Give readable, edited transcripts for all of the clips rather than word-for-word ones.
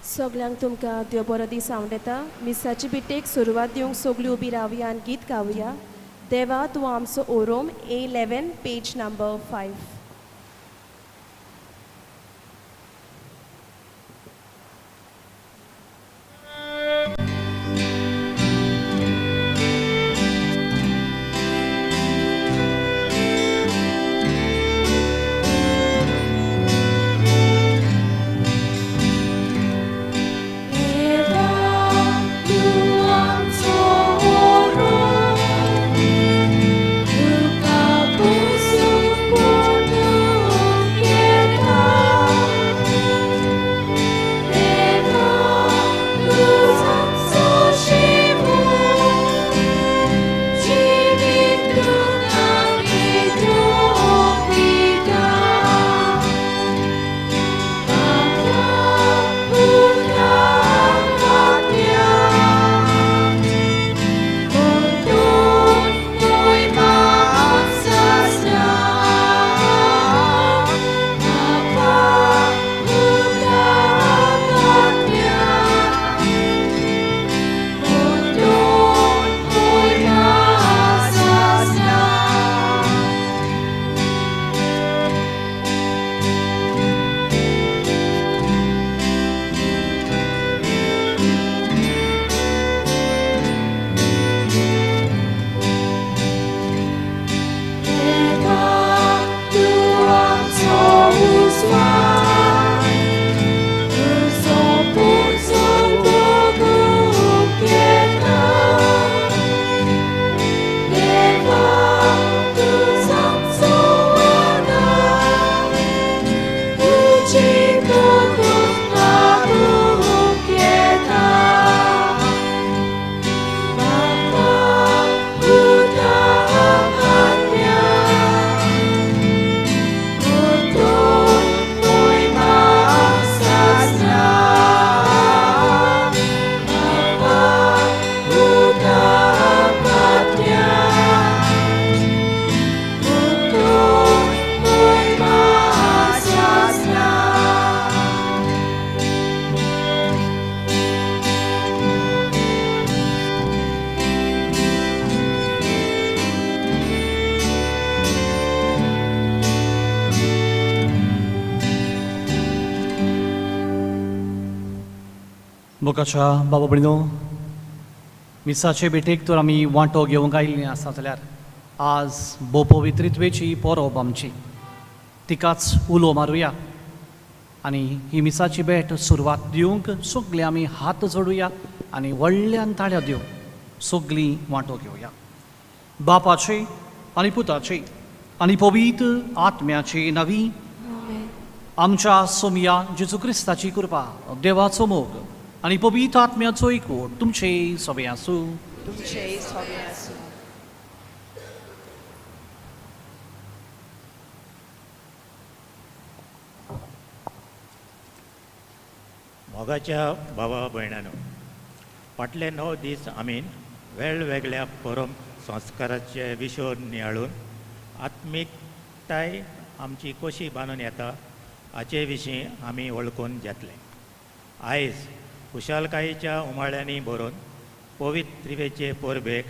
सगल्यांक तुमकां देव बरो दीस आवडटा. मिसाची बिटेक सुरवात दिवंक सगळीं उबी रावया आनी गीत गावया. देवा तूं आमचो ओरोम, A 11, page number 5. मोगाच्या बाबा भयणीनो, मिसाचे भेटेक तर आमी वांटो घेवंक आयिल्लीं आसा जाल्यार आज भोवपवित्रित्वेची परब आमची, तिकाच उलो मारुया आनी ही मिसाची भेट सुरवात दिवंक सगळीं आमी हात जोडुया आनी व्हडल्यान ताळ्या दिवंक सगळीं वांटो घेवया. बापाचे आनी पुताचे आनी पवित्र आत्म्याचे नवी आमच्या सोमया जेजू क्रिस्ताची कृपा, देवाचो मोग आनी पवित्र आत्म्याचो एकवट तुमचे सगळे आसूं. तुमचे सगळे आसूं. मोगाच्या भावा भयणानो, फाटले 9 दीस आमी वेगवेगळ्या परम संस्काराचे विशय नियाळून आत्मिकताय आमची कशी बांदून येता हाचे विशीं आमी वळखून घेतले. आयज खुशालकायेच्या उमाळ्यांनी भरून पवित्रिवेचे परबेक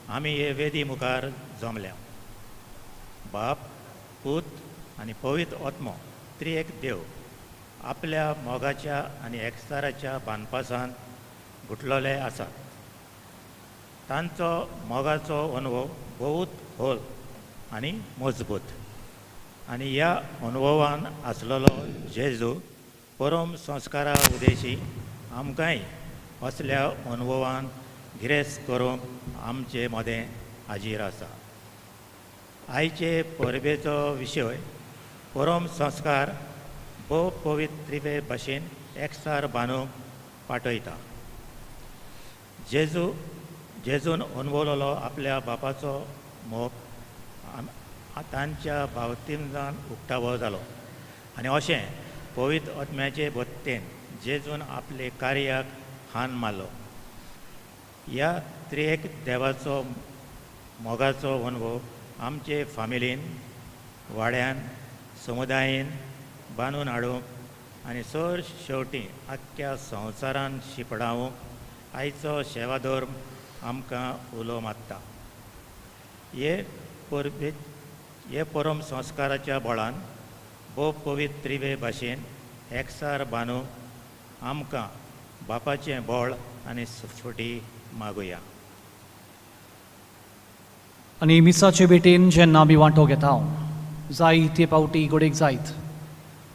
आमी हे वेदी मुखार जमल्या. बाप, पूत आनी पवित्र आत्मो त्रिएक देव आपल्या मोगाच्या आनी एकचाराच्या बांदपासान गुटलेले आसात. तांचो मोगाचो अनुभव बहुत खोल आनी मजबूत आनी ह्या अनुभवान आसलेलो जेजू परम संस्कारा उदेशी आमकांय असल्या अनुभवान गिरेस्त करूंक आमचे मदें हाजीर आसा. आयचे परबेचो विशय परम संस्कार भोव पवित्रिवे भाशेन एकसार बांदूंक पाठयता. जेजून अनुभवलेलो आपल्या बापाचो मोग तांच्या बावतिमजान उक्तावो जालो आनी अशें पवित्र आत्म्याचे बत्तेन जेजून आपले कार्याक हान मारलो. ह्या त्रिएक देवाचो मोगाचो अनुभव आमचे फामिलीन, वाड्यान, समुदायेन बांदून हाडूंक आनी सर शेवटी आख्ख्या संवसारान शिंपडावंक आयचो सेवाधर्म आमकां उलो मारता. हे परबे हे परम संस्काराच्या बळान भोव पवित्र त्रिवे भाशेन एकसार बांदूंक आमकां बापाचें बळ आनी फुटी मागुया. आनी मिसाचे भेटेन जेन्ना आमी वांटो घेता जायते पावटी गोडेक जायत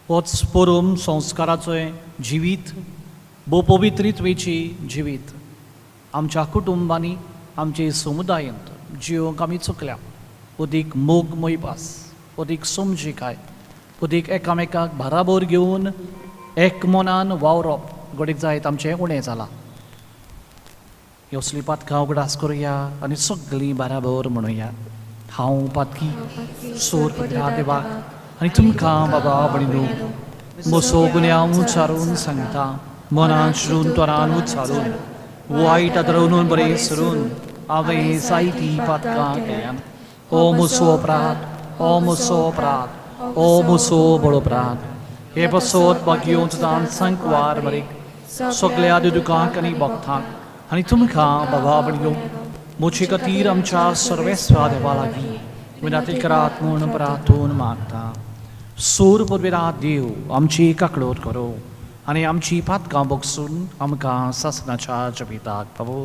होच परम संस्काराचो जिवीत भोव पवित्रित्वेची जिवीत आमच्या कुटुंबांनी आमचे समुदायेंत जिवंक आमी चुकल्या. अदीक मोग मोयपास, अदीक समजिकाय, अदीक एकामेकाक बराबर घेवन एक मनान वावरप घडीक जायत आमचें उणें जालां. असली पातकां उगडास करुया आनी सगळीं बराबर म्हणुया. हांव पातकी सोर पडटा देवाक आनी तुमकां बाबा भयणीनो म्हजो गुन्यांव उच्चारून सांगता, मनान शिरून तोरान उच्चारून वायट आदरून बरें सरून हांवें जायतीं पातकां केल्यान. ओ म्हजो अपराध, ओ म्हजो अपराध, ओ म्हजो बरो अपराध. हे पासत भाग्योंत दान सांकवार मरेक सगळ्या दुकांक आनी भक्तांक आनी तुमकां बाबा भयणीनो म्हजे खातीर आमच्या सर्वेस्वा देवा लागीं विनंती करात म्हूण प्रार्थून मागता. सूर पुर्विरा देव आमची काकडोत करो आनी आमची पातकां बगसून आमकां सासणाच्या जिविताक पावो.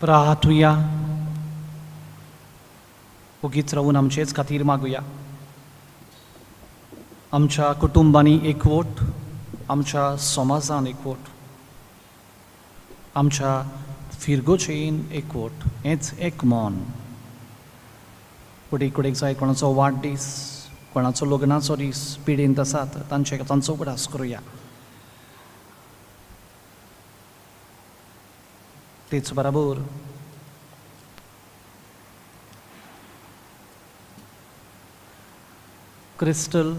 प्रार्थुया. ओगीच रावून आमचेच खातीर मागुया. आमच्या कुटुंबांनी एकवट, आमच्या समाजान एकवट, आमच्या फिरगोचेन एकवट, हेंच एक मन. कुडेक कुडेक जाय कोणाचो वाडदीस, कोणाचो लग्नाचो दीस पिडेंत आसात तांचे तांचो उगडास करुया. तेच बराबर क्रिस्टल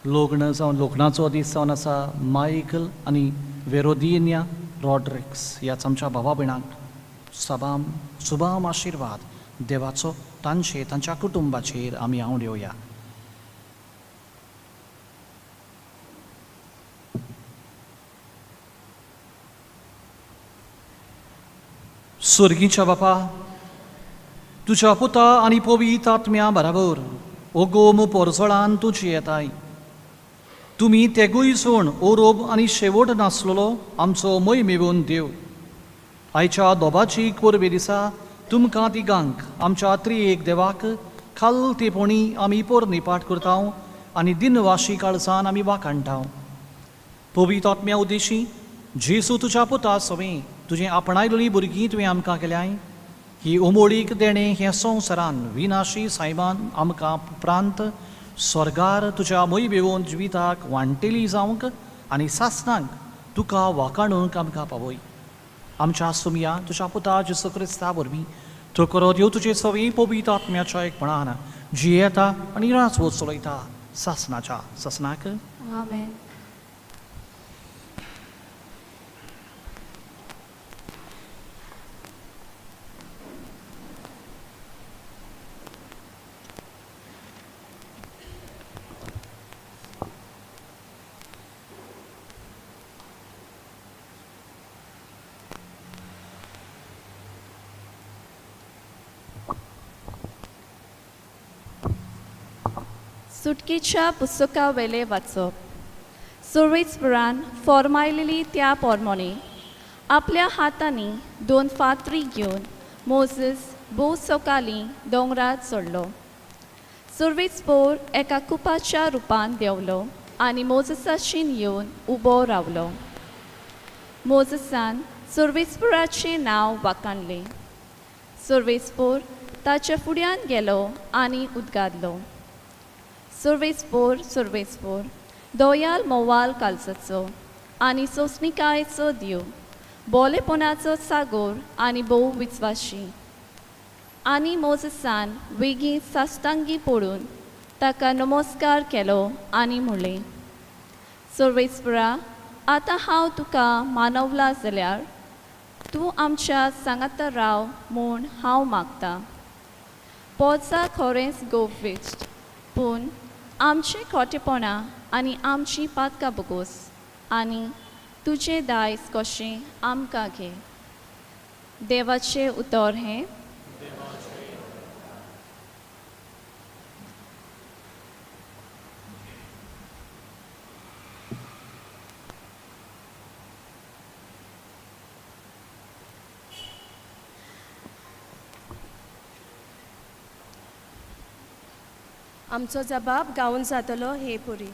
लग्न जावन लग्नाचो दीस जावन आसा मायकल आनी वेरोदिन्या रॉड्रिक्स ह्याच आमच्या भावा भयणांक सबाम सुबाम आशिर्वाद देवाचो तांचे तांच्या कुटुंबाचेर आमी आंवडेवया. स्वर्गीच्या बापा, तुज्या पुता आनी पवित्र आत्म्या बराबर ओगोम पोरजळान तुजी येताय. तुमी तेगूय सोण ओरोब आनी शेवट नासलेलो आमचो मोय मेवून देव. आयच्या दोबाची परबे दिसा तुमकां तिगांक आमच्या त्रिएक देवाक खालतेपणी आमी पोरनिपाट करता आनी दिनवाशी काळजान आमी वाखाणटा. पवित्र आत्म्या उद्देशी जेजू तुज्या पुता सवें तुजें आपणायलेली भुरगीं तुवें आमकां केल्याय. ही उमोळीक देणें हें संवसारान विनाशी सायबान आमकां उपरांत स्वर्गार तुज्या मोय बेवोन जिविताक वांटेली जावंक आनी सासणांक तुका वाखाणूंक आमकां पावय. आमच्या सुमया तुज्या पुता जेजू क्रिस्ता वरवीं तो करो देव तुजे सवी पवित्र आत्म्याच्या एकपणान जियेता आनी राजवट चलयता सासणाच्या सासणाक. आमेन. सुटकेच्या पुस्तका वेले वाचप. सुर्वेसपुरान फॉर्मायलेली त्या पोरमोणे आपल्या हातांनी दोन फातरी घेवन मोझीस भोव सकाळीं दोंगरार चडलो. सुर्वेसपोर एका कुपाच्या रुपान देंवलो आनी मोझीसाशीन येवन उबो रावलो. मोझीसान सुर्वेसपुराचें नांव वाखाणलें. सुर्वेसपोर ताच्या फुड्यान गेलो आनी उदगादलो. सुर्वेसपोर सुर्वेसपोर दोयाल मोवाल कालसाचो आनी सोंसणिकायेचो देव, बोलेपणाचो सागोर आनी भोव विस्वाशी. आनी मोझीसान वेगीं साश्टांगी पडून ताका नमस्कार केलो आनी म्हणलें, सुर्वेसपुरा, आतां हांव तुका मानवला जाल्यार तूं आमच्या सांगाता राव म्हूण हांव मागता. पोचा खरेंच गोवेस्ट, पूण आमचें खोटेपणां आनी आमची पातकां बोगोस आनी तुजें दायज कशें आमकां घे. देवाचें उतर हें. आमचो जबाब गावन जातलो हे पुरी.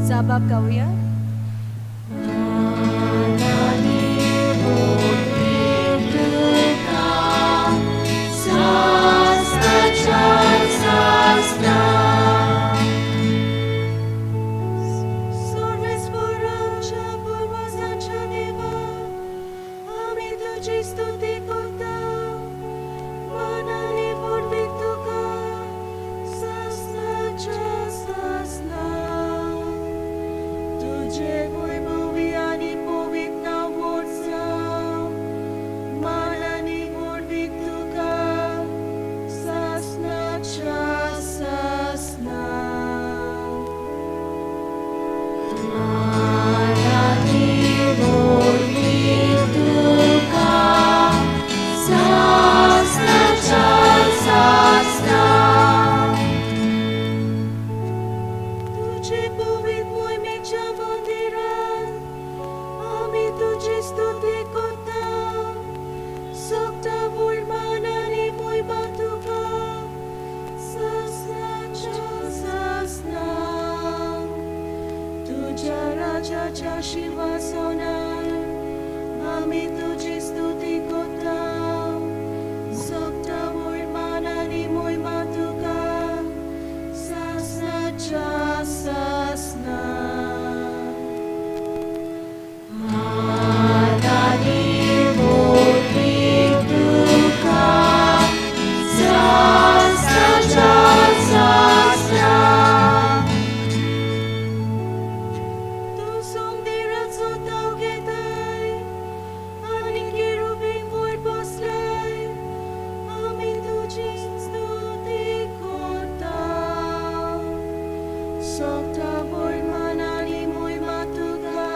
जबाब गावया. Sasna, sasna, तुजे पवित्र मोहिमेच्या मंदिरान आमी तुजी स्तुती करता. सगळ्या व्हडमान आनी मोहिमा तुका सासणाच्या सासणाक. तुज्या राजाच्या शिंवासनार आमी तुजी स्तुती करता. सगळ्या व्हडमान आनी मोहिमा तुका सासणाच्या सासणाक. आनी मोठी तुका सासणाच्या सासणाक. तूं सोमदिराचो ताव घेताय आनी केरुबीं वयर बसलाय. आमी तुजी स्तुती करता. सगळ्या व्हडमान आनी मोहिमा तुका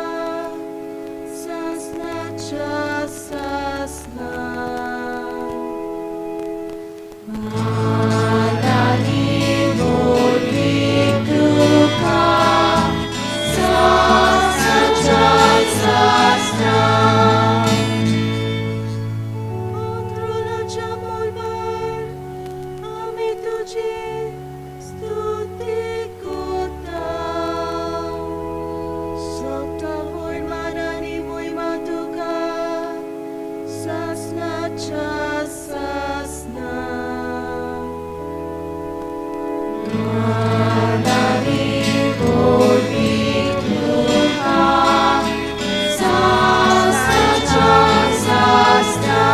सासणाच्या सासणाक. आनी मोठी तुका सासणाच्या सासणाक. अंतरुणाच्या मोलबार आमी तुजी स्तुती करता. सगळ्या व्हडमान आनी मोहिमा तुका सासणाच्या सासणाक. आनी मोठी तुका सासणाच्या सासणाक.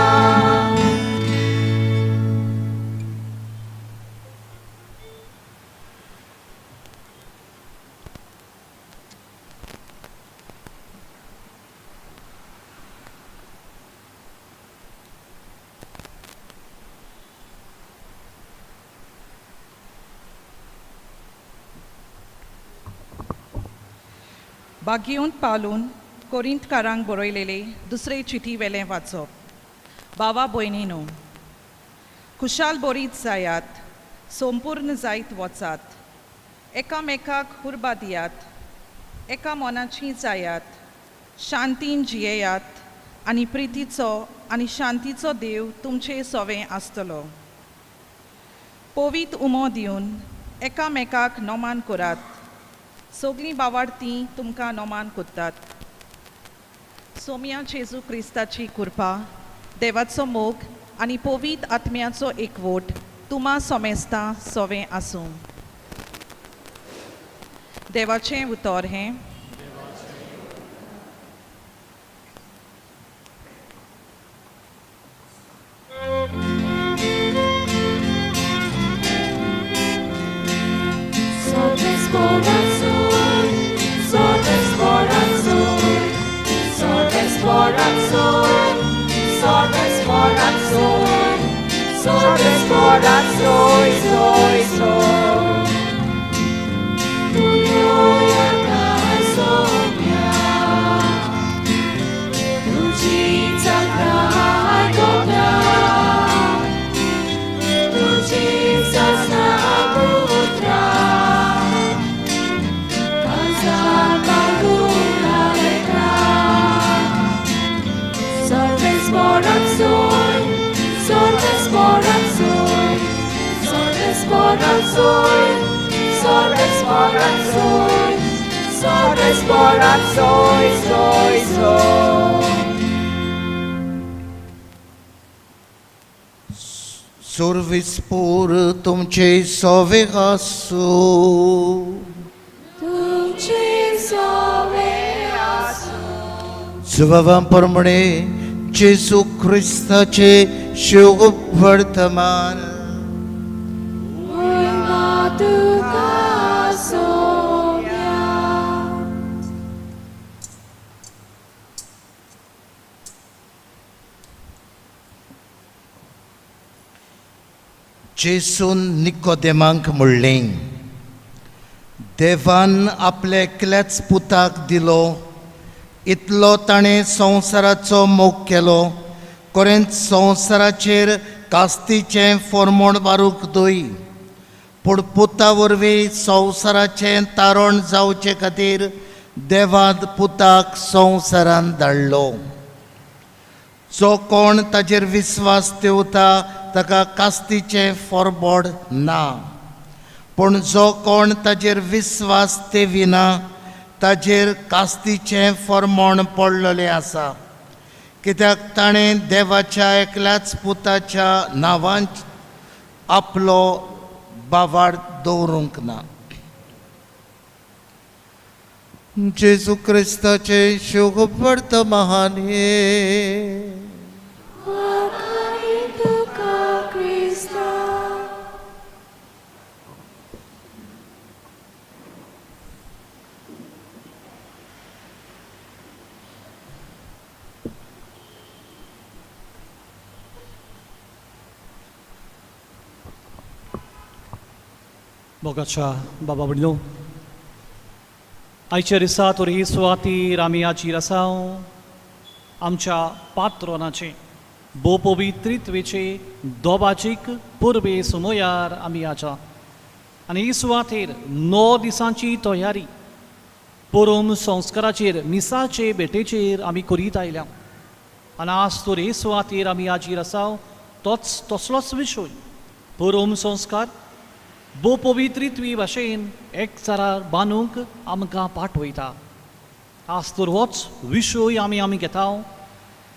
बागेवंत पावलून कोरिंतकारांक बरयलेले दुसरे चिटी वेलें वाचप. बावा भयणीनो, खुशाल बरीत जायात, संपूर्ण जायत वचात, एकामेकाक उर्बा दियात, एका मनाची जायात, शांतीन जियेयात आनी प्रितीचो आनी शांतीचो देव तुमचे सोवें आसतलो. पवीत उमो दिवन एकामेकाक नमान करात. सगळीं बावाडतीं तुमकां नमान करतात. सोम्या जेजू क्रिस्ताची कृपा, देवाचो मोग आनी पवीत आत्म्याचो एकवट तुमा सोमेस्तां सोवें आसूं. देवाचें उतर हें. Sorbes corazón, sorbes corazón, sorbes corazón, sorbes corazón, sorbes corazón, soy, soy. Tuyo kasomya, tuji tsakra tuji sasna putra. Sorbes corazón, sorbes corazón, sorbes corazón, sorbes corazón, sorbes corazón, soy, soy. सुर्विसपूर तुमचे सोवे आसूं. तुझे सोवे आसूं. सुबावा प्रमाणे जेजू क्रिस्ताचे शुभ वर्तमान. मोहिमा तुका सोम्या. जेजून निकोदेमाक म्हणलें, देवान आपल्या एकल्याच पुताक दिलो, इतलो ताणें संवसाराचो मोग केलो, कोरेंत संवसाराचेर कास्तीचें फॉर्मोण मारूंक दय, पूण पुता वरवीं संवसाराचें तारण जावचे खातीर देवान पुताक संवसारान धाडलो. जो कोण ताजेर विस्वास दवरता ताका कास्तीचें फोरबोड ना, पूण जो कोण ताजेर विस्वास दवरिना ताजेर कास्तीचें फॉर्मोण पडलेलें आसा, कित्याक ताणें देवाच्या एकल्याच पुताच्या नांवान आपलो बावाड दवरूंक ना. जेजू क्रिस्ताचे शुभ महान हे. तुका क्रिस्ता. मोगाच्या बाबा भयणीनो, आयच्या दिसा तर ही सुवातीर आमी आचीर आसा आमच्या पात्रोनाचे भोवपवित्रित्वेचे दोबाचीक परबे सुमयार आमी आसा आनी ही सुवातेर 9 दिसांची तयारी परम संस्काराचेर मिसाचे भेटेचेर आमी करीत आयल्या आनी आज तर ही सुवातेर आमी आजीर आसा तोच तसलोच विशय परम संस्कार भोवपवित्रित्वी भाशेन एकचारार बांदूंक आमकां पाठवयता. आज तर होच विशय आमी आमी घेता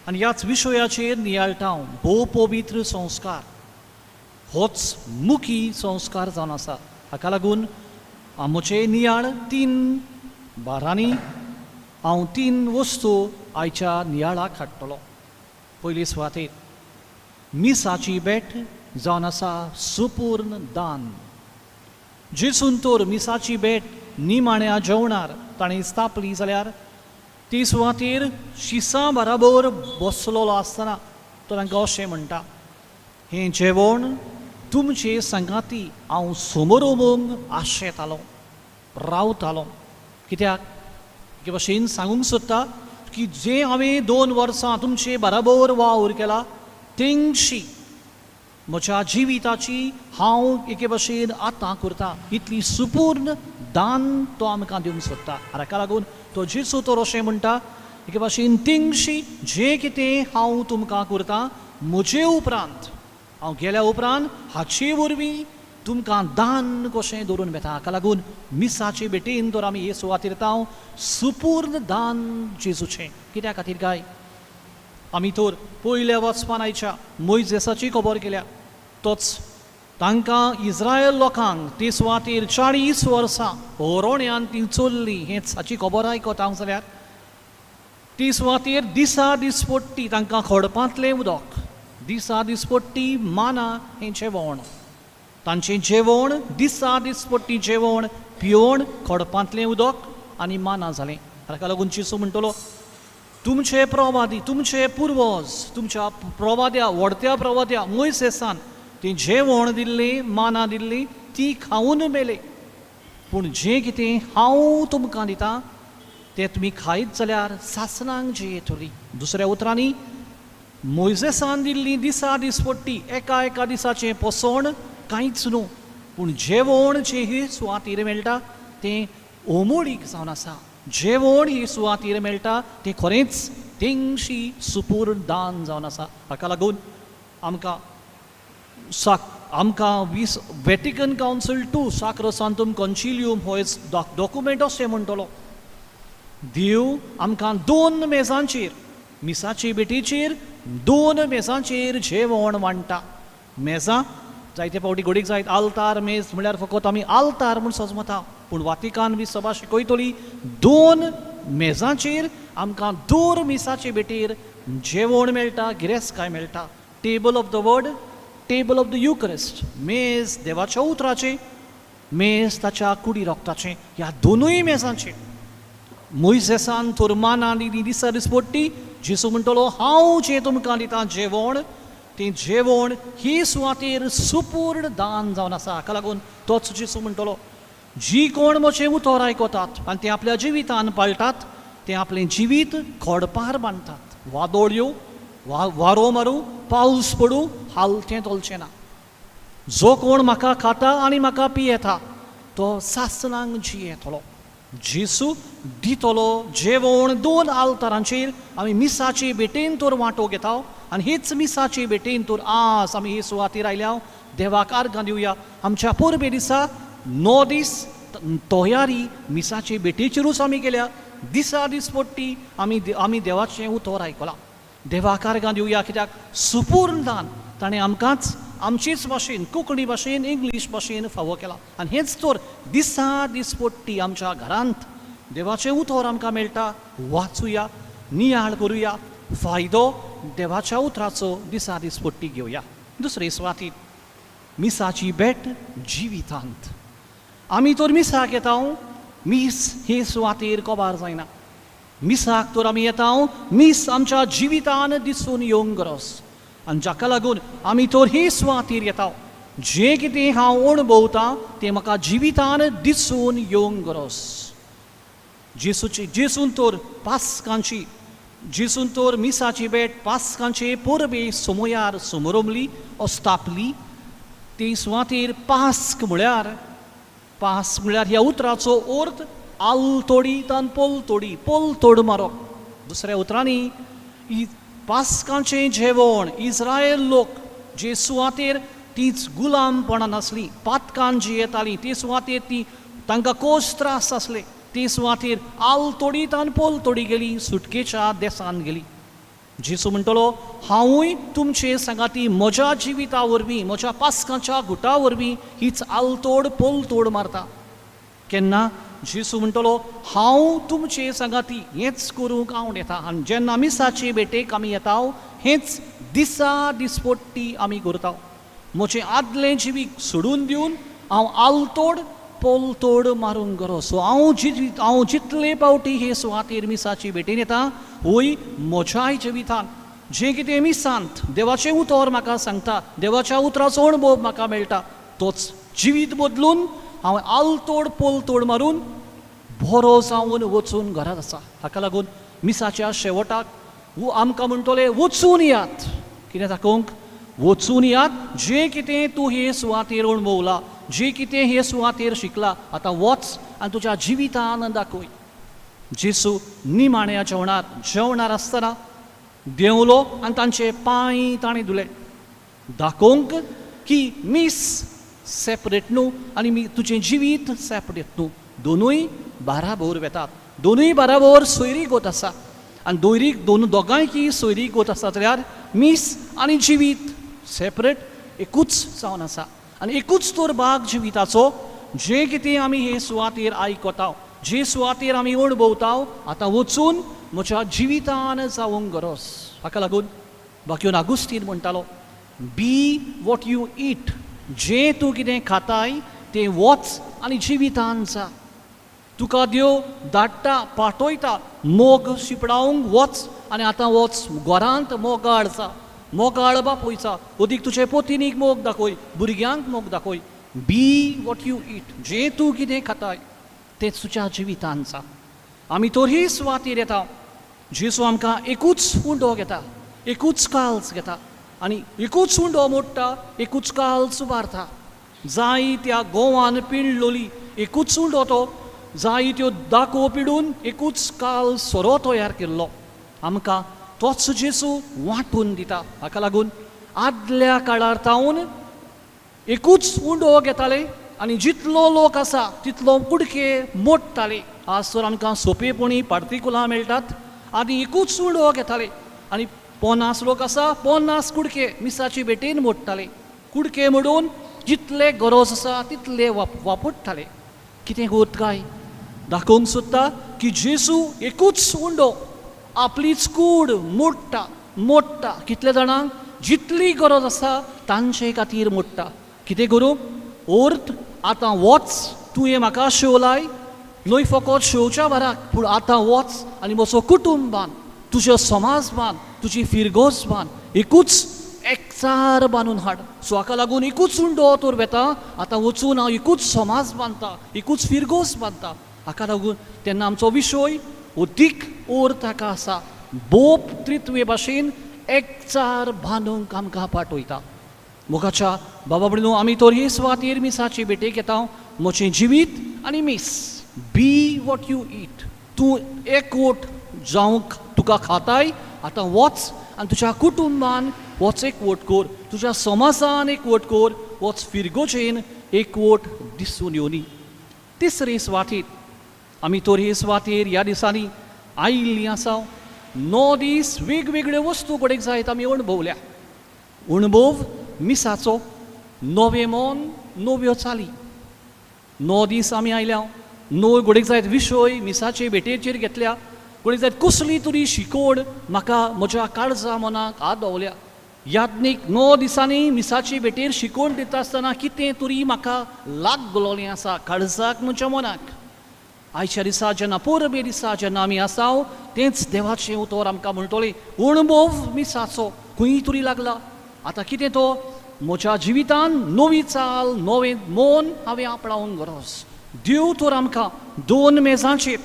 आनी ह्याच विशयाचेर नियाळटा. भोवपवित्र संस्कार होच मुखी संस्कार जावन आसा. हाका लागून आमचे नियाळ 3 बारांनी हांव 3 वस्तू आयच्या नियाळाक हाडटलो. पयली सुवातेर मिसाची भेट जावन आसा सुपूर्ण दान. जेसून तर मिसाची भेट निमाण्या जेवणार ताणें स्थापली जाल्यार ती सुवातेर शिसां बराबर बसलेलो आसतना तो तांकां अशें म्हणटा, हें जेवण तुमचे संगाती हांव समोर आशेतालो रावतालो. कित्याक एके भाशेन सांगूंक सोदता की जें हांवें 2 वर्सां तुमचे बराबर वावर केला तेंगशी म्हज्या जिविताची हांव एके भाशेन आतां करता. इतली सुपूर्ण दान तो आमकां दिवंक सोदता. आनी हाका लागून तो जेजू तर अशें म्हणटा एके भाशेन तेंगशी जें कितें हांव तुमकां करता म्हजे उपरांत हांव गेल्या उपरांत हाचे वरवीं तुमकां दान कशें दवरून वेता. हाका लागून मिसाचे भेटेन तर आमी हे सुवातेर येता सुपूर्ण दान जेजूचें. कित्या खातीर काय आमी तर पयल्या वचपान आयच्या मोयजेसाची खबर केल्या तोच तांकां इस्रायल लोकांक ते सुवातेर 40 वर्सां होरोण्यान ती चल्ली हेंच हाची खबर आयकता हांव जाल्यार ती सुवातेर दिसा दिसपट्टी तांकां खडपांतलें उदक, दिसा दिसपट्टी माना हें जेवण, तांचें जेवण दिसा दिसपट्टी जेवण पिवण खडपांतलें उदक आनी माना जालें. हाका लागून जेजू म्हणटलो तुमचे प्रवादी तुमचे पुर्वज तुमच्या प्रवाद्या व्हडत्या प्रवाद्या मोयसेसान ती जेवण दिल्ली माना दिल्ली ती खावन मेले, पूण जें कितें हांव तुमकां दितां तें तुमी खायत जाल्यार सासणांक जियेतली. दुसऱ्या उतरांनी मोयजेसान दिल्ली दिसा दिसपट्टी एका एका दिसाचें पोसण कांयच न्हू, पूण जेवण जें ही सुवातेर मेळटा तें ओमोळीक जावन आसा. जेवण ही सुवातेर मेळटा तें खरेंच तेंगशी सुपूर्ण दान जावन आसा. हाका लागून आमकां आमकां वेटिकन कावन्सील 2 साक्रोसांतुम कॉन्सिलियम हो डॉक्युमेंट अशें म्हणटलो देव आमकां 2 मेजांचेर मिसाचे भेटीचेर 2 मेजांचेर जेवण वांट्टा. मेजां जायते फावटी घडीक जायत आल्तार मेज म्हळ्यार फकत आमी आल्तार म्हूण सजमता, पूण वातिकान बी सभा शिकयतली 2 मेजांचेर आमकां 2 मिसाचे भेटीर जेवण मेळटा, गिरेस्तकाय मेळटा. Table of the word, table of the Eucharist, मेज देवाच्या उतराचें, मेज ताच्या कुडी रोगताचें, ह्या दोनूय मेजांचेर मोयजेसान तर माना दिली दिसा दिसपट्टी. जेजू म्हणटलो हांव जें तुमकां दितां जेवण तें जेवण ही सुवातेर सुपूर्ण दान जावन आसा. हाका लागून तोच जेजू म्हणटलो जी कोण म्हजें उतर आयकतात आनी ते आपल्या जिवितान पाळटात ते आपलें जिवीत खडपार बांदतात. वादोळ येवं, वारो मारूं, पावस पडूं, हालतें तोलचें ना. जो कोण म्हाका खाता आनी म्हाका पियेता तो सासणांक जियेतलो. जेजू दितलो जेवण दोन आल्तारांचेर आमी मिसाचे भेटेन तर वांटो घेता आनी हीच मिसाचे भेटेन तर आज आमी हे सुवातेर आयल्या. देवाक आर्गां दिवया. आमच्या परबे दिसा 9 दीस तयारी मिसाचे भेटेचेरूच आमी केल्या. दिसा दिसपट्टी आमी देवाचें उतर आयकलां. देवाक आर्गां दिवया कित्याक सुपूर्ण दान ताणें आमकांच आमचेच भाशेन, कोंकणी भाशेन, इंग्लीश भाशेन फावो केला. आनी हेंच तर दिसा दिसपट्टी आमच्या घरांत देवाचें उतर आमकां मेळटा. वाचुया, नियाळ करुया, फायदो देवाच्या उतराचो दिसा दिसपट्टी घेवया. दुसरे सुवातीर मिसाची भेट जिवितांत. आमी तर मिसाक येता, मीस हे सुवातेर कबार जायना. मिसाक तर आमी येता, मीस आमच्या जिवितान दिसून येवंक गरज. आनी जाका लागून आमी तर ही सुवातेर येता, जें कितें हांव अणभवतां तें म्हाका जिवितान दिसून येवंक गरज. जेसूची जेसून तर पास्कांची, जेसून तर मिसाची भेट पास्कांचे परबे समयार समरमली स्थापली. ती सुवातेर पास्क म्हळ्यार, पास्क म्हळ्यार ह्या उतराचो अर्थ आलतोडी तान पोलतोडी, पोलतोड मारप. दुसऱ्या उतरांनी ही पास्कांचें जेवण इस्रायल लोक जे सुवातेर तीच गुलामपणान आसली, पातकान जी येताली ती सुवातेर ती तांकां कोस त्रास आसले, ती सुवातेर आलतोडी तान पोलतोडी गेली, सुटकेच्या देसान गेली. जेजू म्हणटलो हांवूय तुमचे सांगाती म्हज्या जिविता वरवीं, म्हज्या पास्कांच्या गुटा वरवीं हीच आलतोड पोलतोड मारता. केन्ना जेजू म्हणटलो हांव तुमचे सांगाती हेंच करूंक हांव येता. आनी जेन्ना मिसाचे भेटेक आमी येता हेंच दिसा दिसपट्टी आमी करता. म्हजें आदलें जिवीत सोडून दिवन हांव आलतोड पोलतोड मारूंक गरज. सो हांव जितले पावटी हे सुवातेर मिसाची भेटेन येता वय म्हज्याय जिवितान जें कितें मिसांत देवाचें उतर म्हाका सांगता, देवाच्या उतराचो अणभव म्हाका मेळटा, तोच जिवीत बदलून हांव आलतोड पोलतोड मारून बरो जावन वचून घरांत आसा. हाका लागून मिसाच्या शेवटाक आमकां म्हणटले वचून यात. कितें दाखोवंक? वचून यात, जें कितें तूं हे सुवातेर अणभवला, जें कितें हे सुवातेर शिकला, आतां वच आनी तुज्या जिवितान दाखय. जेजू निमाण्या जेवणार जेवणार आसतना देंवलो आनी तांचे पांय ताणें धुले, दाखोवंक की मीस सेपरेट न्हू आनी तुजें जिवीत सेपरेट न्हू, दोनूय बाराबोर वेतात, दोनूय बाराबोर सोयरी गोत आसा. आनी दोन दोगांयकी सोयरी गोत आसा जाल्यार मीस आनी जिवीत सेपरेट एकूच जावन आसा. आनी एकूच तर भाग जिविताचो, जें कितें आमी हे सुवातेर आयकता, जे सुवातेर आमी अणभवता, आतां वचून म्हज्या जिवितान जावंक गरज. हाका लागून बाकीन आगुस्तीन म्हणटालो बी what you eat, जें तूं कितें खाताय तें वच आनी जिवितान जा. तुका देव धाडटा, पाठयता मोग शिपडावंक वच आनी आतां वच घरांत मोगाळ जा, मोगाळ बापूयचा, अदीक तुजे पोतिनीक मोग दाखय, भुरग्यांक मोग दाखय. बी what you eat, जें तूं कितें खाताय तें तुज्या जिवितान जा. आमी तर ही सुवातेर येता, जेजू आमकां एकूच उंडो घेता, एकूच काल्स घेता आनी एकूच उंडो मोडटा, एकूच काल्स उबारता. जाय त्या गोवान पिळलोली एकूच उंडो तो, जाय त्यो दाको पिडून एकूच काल सोरो तयार केल्लो आमकां तोच जेजू वांटून दिता. हाका लागून आदल्या काळार तावन एकूच उंडो घेताले आनी जितलो लोक आसा तितलो कुडके मोडटाले. आज तर आमकां सोंपेपणी पार्टिकुलां मेळटात. आदी एकूच उंडो घेताले आनी 50 लोक आसा 50 कुडके मिसाची भेटेन मोडटाले. कुडके मोडून जितले गरज आसा तितले वापरताले. कितें होत काय दाखोवंक सोदता की जेजू एकूच उंडो आपलीच कूड मोडटा मोडटा. कितले जाणांक जितली गरज आसा तांचे खातीर मोडटा. कितें करूंक अर्थ आतां वच तुवें म्हाका शेवलाय, न्हय फकत शेवच्या वराक, पूण आतां वच आनी म्हजो कुटुंब बांद, तुजो समाज बांद, तुजी फिरगोज बांद, एकूच एकचार बांदून हाड. सो हाका लागून एकूच उंडो तर वेता, आतां वचून हांव एकूच समाज बांदता, एकूच फिरगोज बांदता. हाका लागून तेन्ना आमचो विशय अदीक अर्थ हाका आसा, बोप त्रित्वे भाशेन एकचार बांदूंक आमकां पाठयता. मोगाच्या बाबा भयणीनो, आमी तर हे सुवातेर मिसाचे भेटेक येता. म्हजें जिवीत आनी मीस, बी what you eat. तूं एकवट जावंक तुका खाताय, आतां वच आनी तुज्या कुटुंबान वच एकवट कर, तुज्या समाजान एकवट कर, वच फिरगोचेन एकवट दिसून येवनी. तिसरे सुवातेर आमी तर हे सुवातेर ह्या दिसांनी आयिल्लीं आसा. 9 दीस वेगवेगळ्यो वस्तू घडयेक जायत आमी अणभवल्या. अणभव मिसाचो, नवें मन, नव्यो चाली. 9 दीस आमी आयल्या, 9 घडयेक जायत विशय मिसाचे भेटेचेर घेतल्या. घडयेक जायत कसली तरी शिकवण म्हाका म्हज्या काळजा मनाक हात दवरल्या. याज्ञीक 9 दिसांनी मिसाचे भेटेर शिकवण दिता आसतना कितें तरी म्हाका लागलोलें आसा काळजाक, म्हज्या मनाक. आयच्या दिसा जेन्ना परबे दिसा जेन्ना आमी आसा, तेंच देवाचें उतर आमकां म्हणटलें, अणभव मिसाचो खंय तरी लागला. आतां कितें तो म्हज्या जिवितान नवी चाल, नवें मन हांवें आपणावंक गरज. देव तर आमकां 2 मेजांचेर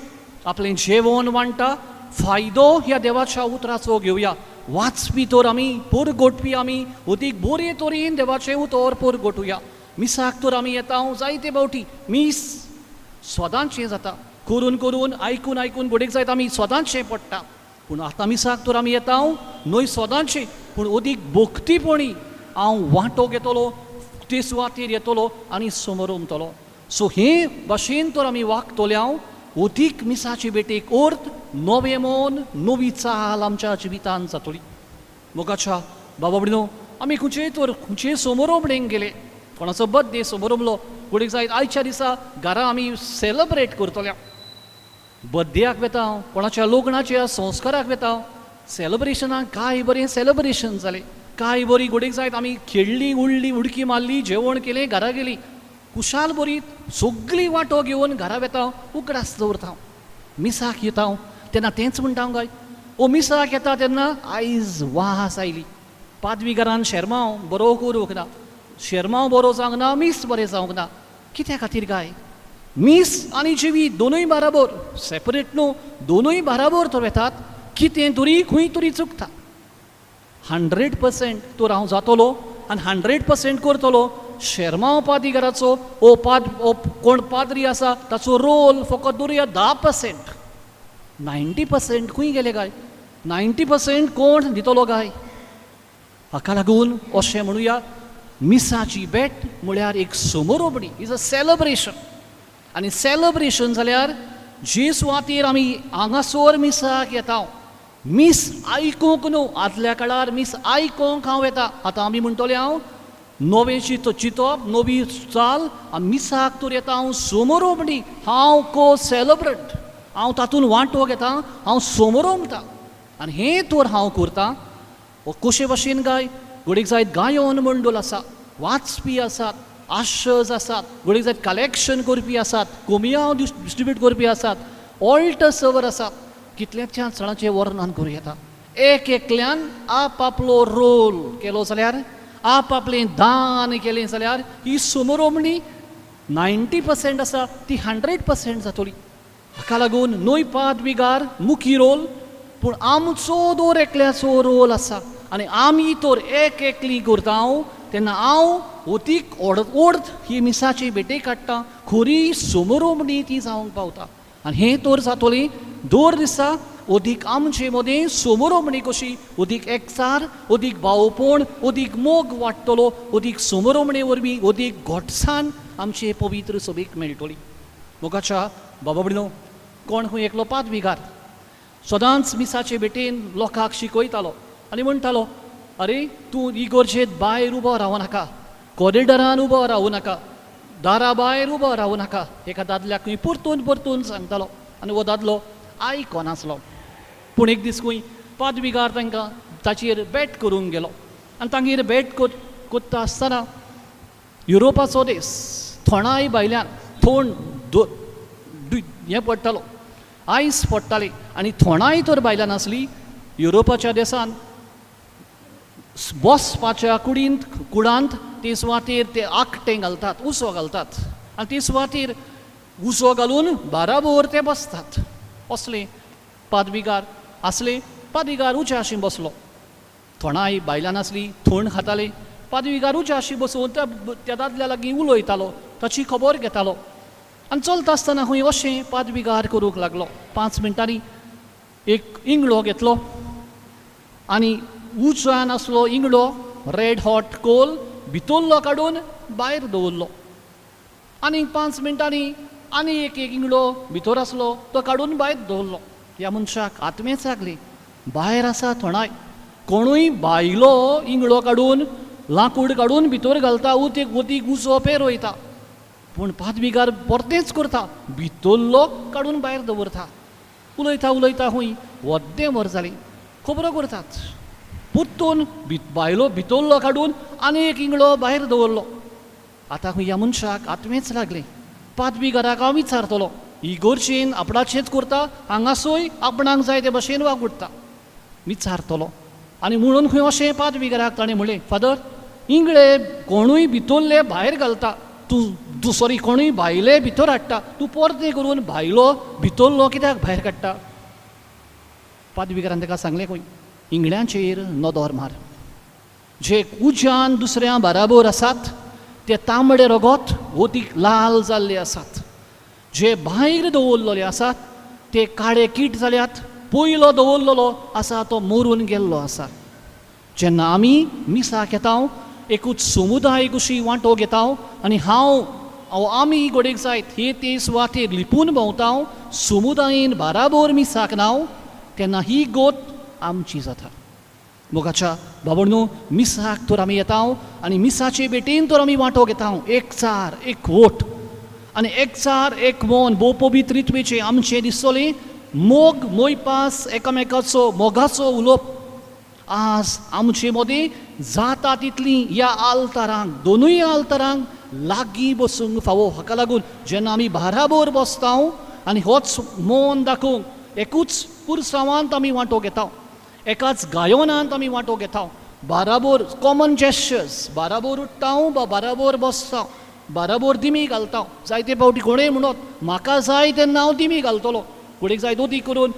आपलें जेवण वांट्टा. फायदो ह्या देवाच्या उतराचो घेवया. वाचपी तर आमी, परगोटपी आमी, अदीक बरे तरेन देवाचें उतर परगोटुया. मिसाक तर आमी येता जायते फावटी, मीस सदांचें जाता, करून करून आयकून आयकून घडयेक जायत आमी सदांचें पडटा. पूण आतां मिसाक तर आमी येता न्हय सदांचें, पूण अदीक भक्तीपणी हांव वांटो घेतलो, ते सुवातेर येतलो आनी समोर उमतलो. सो हे भाशेन तर आमी वागतले हांव अदीक मिसाचे भेटेक अर्थ नवें मन, नवी चाल आमच्या जिवितान जातली. मोगाच्या बाबा भयणीनो, आमी खंयचेय तर खंयचेय समोरोमणेक गेले, कोणाचो बर्थडे समोरमलो, घडयेक जायत आयच्या दिसा घरा आमी सेलेब्रेट करतल्या. बर्थडेयाक वेता, कोणाच्या लग्नाच्या संस्काराक वेता, सेलेब्रेशनाक काय बरें सेलेब्रेशन जालें, काय बरी घडयेक जायत आमी खेळ्ळी, उडली, उडकी मारली, जेवण केलें, घरा गेली, खुशाल बरी सगळी वांटो घेवन घरा वेता, उगडास दवरता. मिसाक येता तेन्ना तेंच म्हणटा हांव काय, ओ मिसाक येता तेन्ना आयज वास आयली, पादवीगारान शेरमांव बरो करूंक ना, शेरमांव बरो जावंक ना, मीस बरें जावंक ना. कित्या खातीर काय? मीस आनी जिवीत दोनूय बाराबर, सेपरेट न्हू, दोनूय बाराबर तर वेतात. कितें तरी खंय तरी चुकता. 100% तर हांव जातलो आनी 100% करतलो. शेरमांव पादीगाराचो ओ पाद ओ कोण पाद्री आसा ताचो रोल फकत दवरुया 10%, 90% खंय गेले काय? 90% कोण दितलो काय? हाका लागून अशें म्हणुया, मिसाची भेट म्हळ्यार एक समोरोबणी, is a celebration. आनी सेलेब्रेशन जाल्यार जे सुवातेर आमी हांगासर मिसाक येता, मीस आयकूंक न्हू, आदल्या काळार मीस आयकूंक हांव येता. आतां आमी म्हणटले हांव नवें चिंतप, नवी चाल, मिसाक तर येता हांव समोरोबणी, हांव को सेलेब्रंट, हांव तातूंत वांटो घेता, हांव समोरोमता आनी हें तर हांव करता. कशे भाशेन काय? घडयेक जायत गायन मंडळ आसा, वाचपी आसात, आशर्स आसात, घडयेक जायत कलेक्शन करपी आसात, कोमियांव डिस्ट्रिब्यूट करपी आसात, ऑल्टर सर्वर आसात. कितल्याच्याच जाणांचें वर्णन करूं येता. एक एकल्यान आप आपलो रोल केलो जाल्यार, आप आपलें दान केलें जाल्यार ही समोरोमणी 90% आसा ती 100% जातली. हाका लागून न्हय पादविगार मुखी रोल, पूण आमचो दर एकल्याचो रोल आसा. आनी आमी तर एक एकली करता हांव तेन्ना हांव अदीक ओर्द ही मिसाची भेटे काडटा, खरी समोरोमणी ती जावंक पावता. आनी हें तर जातलें दर दिसा अदीक आमचे मदें समोरोमणी कशी, अदीक एकचार, अदीक भावपण, अदीक मोग वाडटलो, अदीक समोरोमणे वरवीं अदीक घटसाण आमचे पवित्र सभेक मेळटली. मोगाच्या बाबा भयणीनो, कोण खंय एकलो पादविगार सदांच मिसाचे भेटेन लोकांक शिकयतालो आनी म्हणटालो, अरे तूं इगोर्जेत भायर उबो रावं नाका, कॉरिडरान उबो रावूं नाका, दारा भायर उबो रावूं नाका. एका दादल्याक खंय परतून परतून सांगतालो आनी हो दादलो आयकनासलो. पूण एक दीस खंय पादविगार तांकां ताचेर भेट करूंक गेलो आनी तांगेर भेट कोत्ता आसतना युरोपाचो देस, थोंडाय भायल्यान थोंड हें पडटालो, आयस पडटाली आनी थोंडाय तर भायल्यान आसली. युरोपाच्या देसान बसपाच्या कुडींत कुडांत ते सुवातेर ते आकटें घालतात, उसो घालतात आनी ते सुवातेर उसो घालून बाराबोर ते बसतात. असले पादविगार आसले. पादविगार उच्याशी बसलो, थोंडाय बायलां नासली, थोंड खाताले. पादविगार उज्याशी बसून त्या त्या दादल्या लागीं उलयतालो, ताची खबर घेतालो आनी चलता आसतना खंय अशें पादविगार करूंक लागलो. 5 मिनटांनी एक इंगळो घेतलो आनी उज्यान आसलो इंगळो रेड हॉट कोल भितरलो काडून भायर दवरलो. आनी 5 मिनटांनी आनी एक एक इंगळो भितर आसलो तो काडून भायर दवरलो. ह्या मनशाक आत्मेच लागली, भायर आसा थोणाय, कोणूय भायलो इंगळो काडून लांकूड काडून भितर घालता, उतीक उदीक उजो पेरयता, पूण पादविगार परतेंच करता, भितरलो काडून भायर दवरता. उलयता उलयता खंय वद्दें वर जालें, खबरो करतात, परतून भायलो भितरलो काडून आनी एक इंगळो भायर दवरलो. आतां खंय ह्या मनशाक आत्मेच लागलें, पादविगाराक हांव विचारतलो, इगोर्जेन आपणाचेंच करता, हांगासूय आपणाक जाय ते भशेन वागुडटा, विचारतलो. आनी म्हणून खंय अशें पादविगाराक ताणें म्हणलें, फादर इंगळे कोणूय भितरले भायर घालता, तूं तूं सॉरी कोणूय भायले भितर हाडटा, तूं परतें करून भायलो भितरलो कित्याक भायर काडटा? पादविगारान ताका सांगलें खंय इंगळ्यांचेर नदर मार, जे उज्यान दुसऱ्या बाराबोर आसात ते तांबडे रगत ओतीक लाल जाल्ले आसात, जे भायर दवरलेले आसात ते काळे कीट जाल्यात, पयलो दवरलेलो आसा तो मरून गेल्लो आसा. जेन्ना आमी मिसाक येता एकूच समुदाय कशी वांटो घेता आनी हांव आमी घडयेक जायत हे ते सुवातेर लिपून भोंवता समुदायेन बाराबोर मिसाक नाव, तेन्ना ही गोत आमची जाता. मोगाच्या बाबडनो, मिसाक तर आमी येता आनी मिसाचे भेटेन तर आमी वांटो घेता, एकचार एकवट आनी एकचार एक मन भोव पवित्रित्वेचें आमचें दिसतलें मोग मोयपास एकामेकाचो मोगाचो उलोवप आज आमचे मदीं जाता तितली ह्या आल्तारांक दोनूय आल्तारांक लागीं बसूंक फावो. हाका लागून जेन्ना आमी बाराबोर बसता आनी होच मन दाखोवंक एकूच पुरसांवांत आमी वांटो घेता, एकाच गायनांत आमी वांटो घेता, बाराबोर कॉमन जेस्चर्स, बाराबोर उठ्ठा वा बाराबोर बसता, बाराबोर दिमी घालता. जायते फावटी कोणूय म्हणत म्हाका जाय तेन्ना हांव दिमी घालतलो, कोणेक जाय दोती करून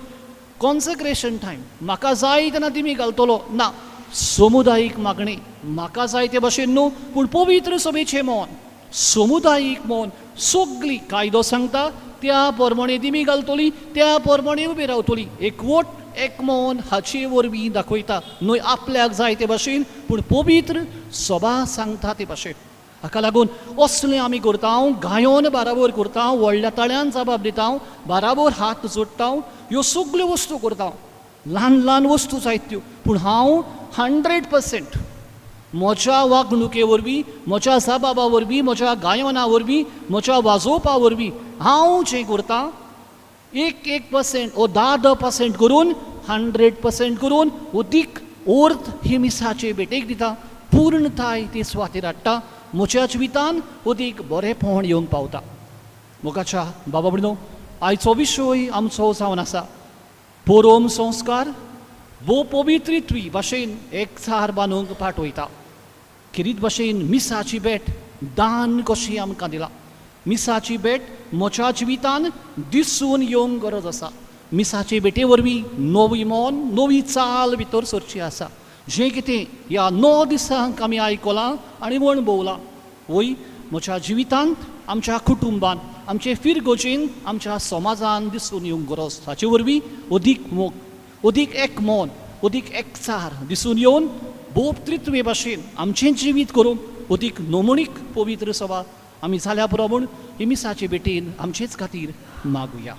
कॉन्सक्रेशन टायम म्हाका जाय तेन्ना दिमी घालतलो ना, समुदायीक मागणी म्हाका जाय ते भशेन न्हू, पूण पवित्र सभेचें मन समुदायीक मन सगळी कायदो सांगता त्या प्रमाणे दिमी घालतली, त्या प्रमाणे उबी रावतली, एकवट एक मन हाचे वरवीं दाखयता, न्हय आपल्याक जाय ते भशेन पूण पवित्र सभा सांगता ते भशेन. हाका लागून असलें आमी करता, गायोन बाराबोर करता, व्हडल्या ताळ्यान जबाब दिता, बाराबोर हात जोडटा, ह्यो सगल्यो वस्तू करता, ल्हान ल्हान वस्तू जायत्यो, पूण हांव 100% म्हज्या वागणुके वरवीं, म्हज्या जबाबा वरवीं, म्हज्या गायना वरवीं, म्हज्या वाजोवपा वरवीं हांव जें करता 1% ओ 10% करून 100% करून अदीक अर्थ ही मिसाचे भेटेक दिता, पूर्णताय ती सुवातेर हाडटा, म्हज्या जिवितान अदीक बरेंपण येवंक पावता. मोगाच्या बाबा भयणो, आयचो विशय आमचो जावन आसा पोरोम संस्कार भोव पवित्रित्वी भाशेन एकचार बांदूंक पाठवता. खेरीत भाशेन मिसाची भेट दान कशी आमकां दिला, मिसाची भेट म्हज्या जिवितान दिसून येवंक गरज आसा. मिसाचे भेटे वरवीं नवी मन नवी चाल भितर सरची आसा. जें कितें ह्या 9 दिसांक आमी आयकलां आनी अणभवलां वय म्हज्या जिवितांत, आमच्या कुटुंबान, आमचे फिरगोजेन, आमच्या समाजान दिसून येवंक गरज. हाचे वरवीं अदीक मोग, अदीक एक मन, अदीक एकचार दिसून येवन भोव त्रित्वे भाशेन आमचें जिवीत करूंक अदीक नमणीक पवित्र सभा आमी जाल्या पुरो म्हूण ही मिसाचे भेटेन आमचेच खातीर मागुया.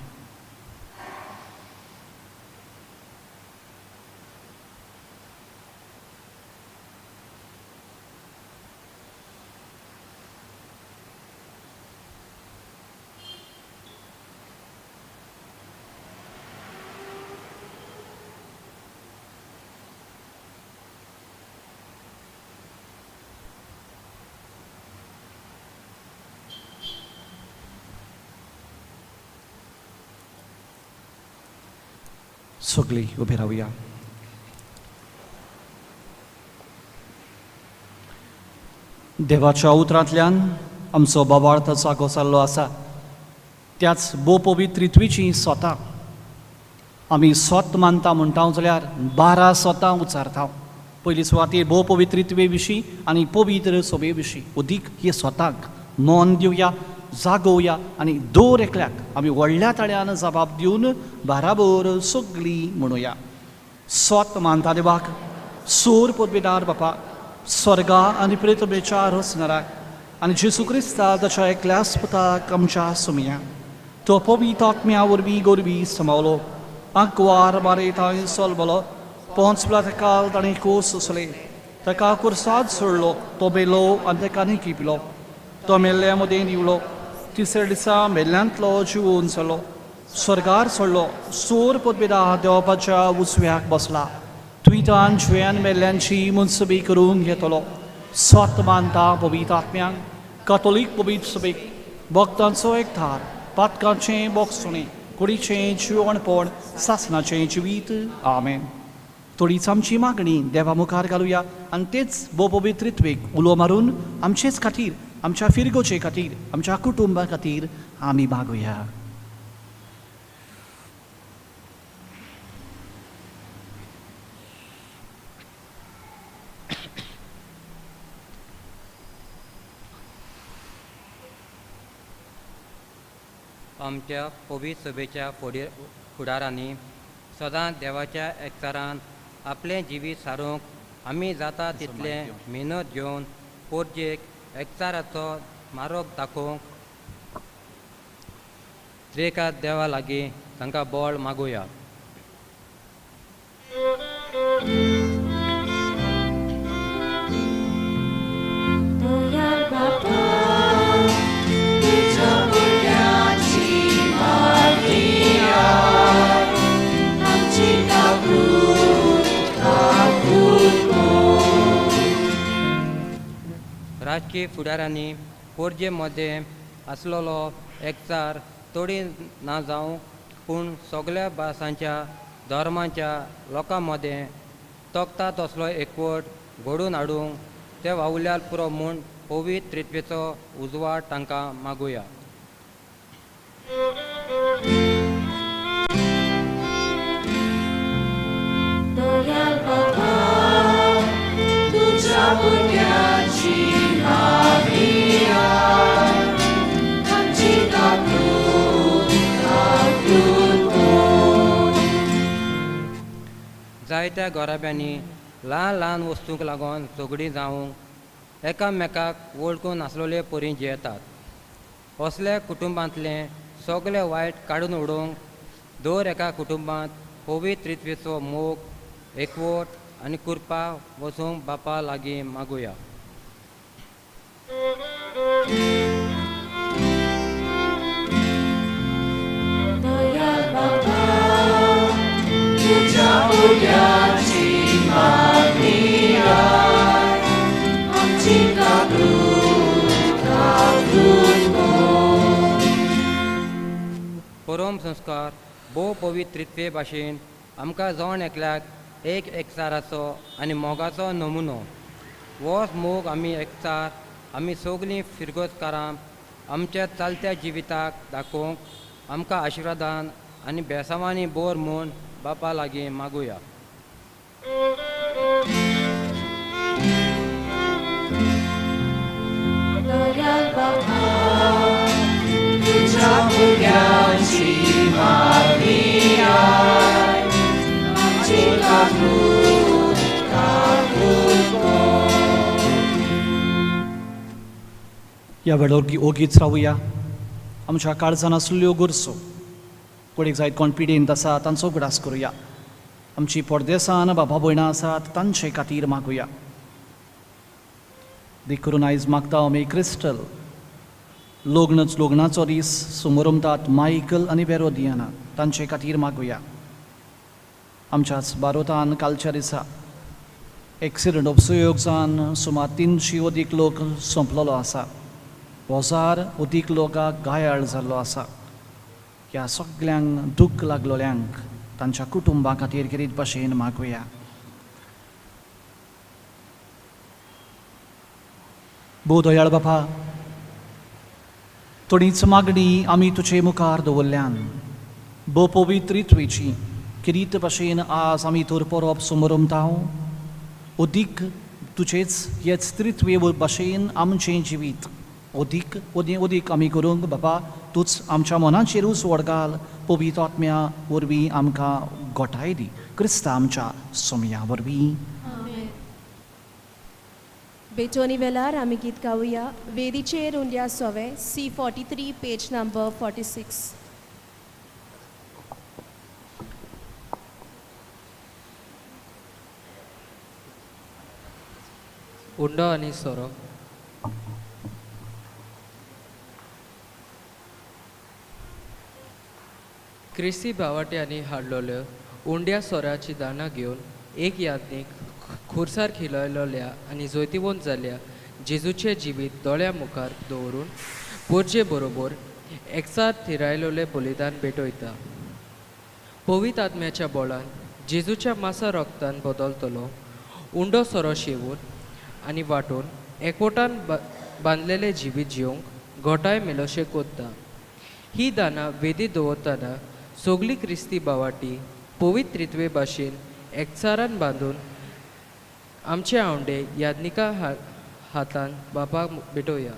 सगळी उबे रावया. देवाच्या उतरांतल्यान आमचो बाबार्थ जागो जाल्लो आसा त्याच भोव पवित्रित्वीची स्वता आमी स्वत मानता म्हणटा जाल्यार 12 स्वता उच्चारता. पयली सुवातेर भोव पवित्रित्वे विशीं आनी पवित्र सभे विशीं अदीक हे स्वताक मन दिवया, जागोवया आनी दर एकल्याक आमी व्हडल्या ताळ्यान जबाब दिवन बाराबर सगळीं म्हणुया. स्वत मानता देवाक, सोर पदवेदार बापा, स्वर्गा आनी प्रेतमेच्या रचणाराक आनी जेजू क्रिस्ता ताच्या एकल्याच पुताक आमच्या सुमया, तो पवित्र आत्म्या वरवीं गोरवी समावलो, आंकवार मारे थंय सोलबलो, पोंचला ताका ताणें कोस सोंसले, ताका कुर्साद सोडलो, तो मेलो आनी ताका निकिपलो, तो मेल्ल्या मदें दिवलो, तिसऱ्या दिसा मेल्ल्यांतलो जिवोवन जालो, स्वर्गार सोडलो, सोर पदवेदा देवपाच्या उजव्याक बसला, तुयतान जुव्यान मेल्ल्यांची मनसबी करूंक घेतलो. स्वत मानता पवित्र आत्म्यांक, कातोलीक पवित्र सभेक, भक्तांचो एकठार, पातकांचें बोगसुणें, कुडीचें जिवणपण, सासनाचें जिवीत. आमेन. थोडीच आमची मागणी देवा मुखार घालुया आनी तेच भोव पवित्रित्वेक उलो मारून आमचेच खातीर, आमच्या फिरगोचे खातीर, आमच्या कुटुंबा खातीर आमी मागुया. आमच्या पवित्र सभेच्या फुडारांनी सदां देवाच्या एकचारान आपलें जिवीत सारूंक आमी जाता तितलें मेहनत घेवन पोरजेक एकचाराचो मार्ग दाखोवंक त्रेका देवा लागीं तांकां बळ मागुया. राजकीय फुडारांनी पोरजे मदें आसलेलो एकचार तोडी ना जावंक पूण सगळ्या भासांच्या धर्मांच्या लोकां मदें तोखता तसलो एकवट घडोवन हाडूंक ते वावुरल्यार पुरो म्हूण पवित्र त्रित्वेचो उजवाड तांकां मागुया. जायत्या घराब्यांनी ल्हान ल्हान वस्तूंक लागून झगडीं जावंक एकामेकाक वळखून नासलेले परी जियेतात. असल्या कुटुंबांतलें सगळें वायट काडून उडोवंक दर एका कुटुंबांत पवित्र त्रित्वेचो मोग, एकवट आनी कृपा वचूंक बापा लागीं मागुया. परम संस्कार भोव पवित्र त्रित्वे भाशेन आमकां जण एकल्याक एक एकचाराचो आनी मोगाचो नमुनो. होच मोग आमी एकचार आमी सगळीं फिरगोजकारां आमच्या चलत्या जिविताक दाखोवंक आमकां आशिर्वादान आनी बेसांवांनी बोर म्हूण बापा लागीं मागुया. ह्या वेळार ओगीच रावया. आमच्या काळजान आसल्ल्यो गरजो, कोणीक जायत कोण पिडेंत आसा तांचो उगडास करुया. आमची परदेसान बाबा भयणां आसात तांचे खातीर मागुया. देखून आयज मागता आमी क्रिस्टल लग्नच लग्नाचो दीस समोरमतात मायकल आनी वेरोदियाना तांचे खातीर मागुया. आमच्याच भारतान कालच्या दिसा एक्सिडंट अपसयोग जावन सुमार 300 अदीक लोक सोंपलेलो आसा, 1000 अदीक लोकांक घायाळ जाल्लो आसा. ह्या सगल्यांक दुख्ख लागलोल्यांक तांच्या कुटुंबा खातीर खेरीत भाशेन मागुया. भोव दयाळ बापा, थोडीच मागणी आमी तुजे मुखार दवरल्यान भोव पवित्रित्वेची खेरीत भाशेन आज आमी तर परब समरमता. अदीक तुजेच हेच त्रित्वे भाशेन आमचें जिवीत अदीक अदीक आमी करूंक बाबा तूंच आमच्या मनाचेर उजवाड घाल, पवित्र आत्म्या वरवीं आमकां गोठाय दी, क्रिस्ता आमच्या सोम्या वरवीं. बेटोनी वेलार आमी गीत गावया वेदीचेर उंड्या सोवे C43 page number 46. उंडो आनी सोरो. क्रिस्ती भावाट्यांनी हाडलेल्यो उंड्या सोऱ्याची दानां घेवन एक याज्ञीक खुर्सार खिलयलोल्या आनी जैतिवंत जाल्या जेजूचें जिवीत दोळ्या मुखार दवरून पोरजे बरोबर एकसार थिरायलोलें बलिदान भेटयता. पवित्र आत्म्याच्या बळान जेजूच्या मासा रक्तान बदलतलो उंडो सोरो शेवून आनी वांटून एकवटान बांदलेलें जिवीत जिवंक घोटाय मेलोशें कोत्ता. ही दानां वेदी दवरतना सगळी क्रिस्ती भावाटी पवित्र त्रित्वे भाशेन एकचारान बांदून आमचे आवंडे याज्ञिका हातान बापाक भेटोवया.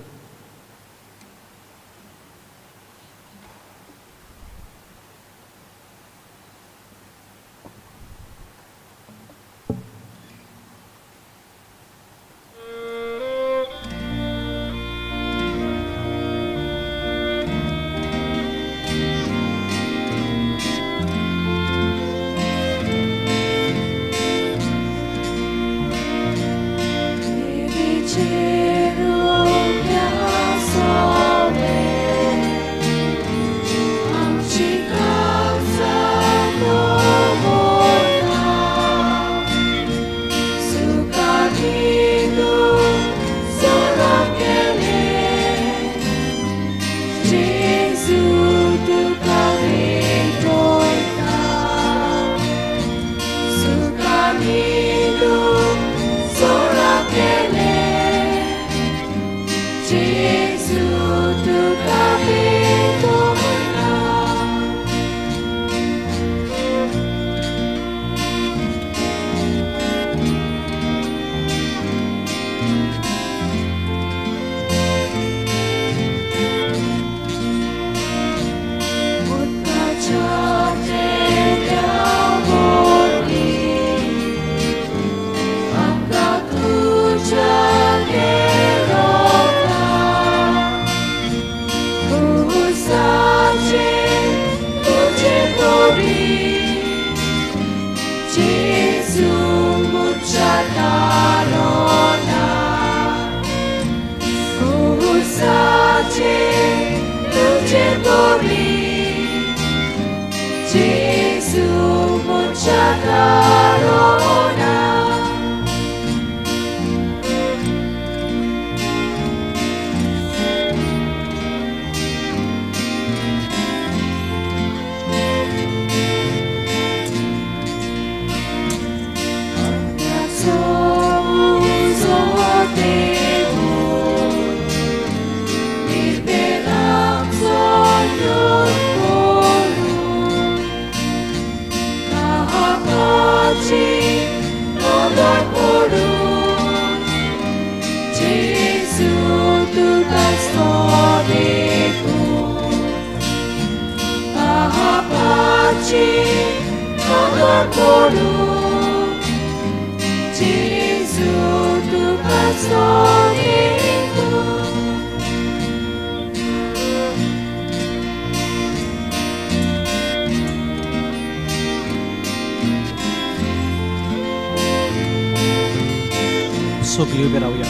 सगळी उबे रावया.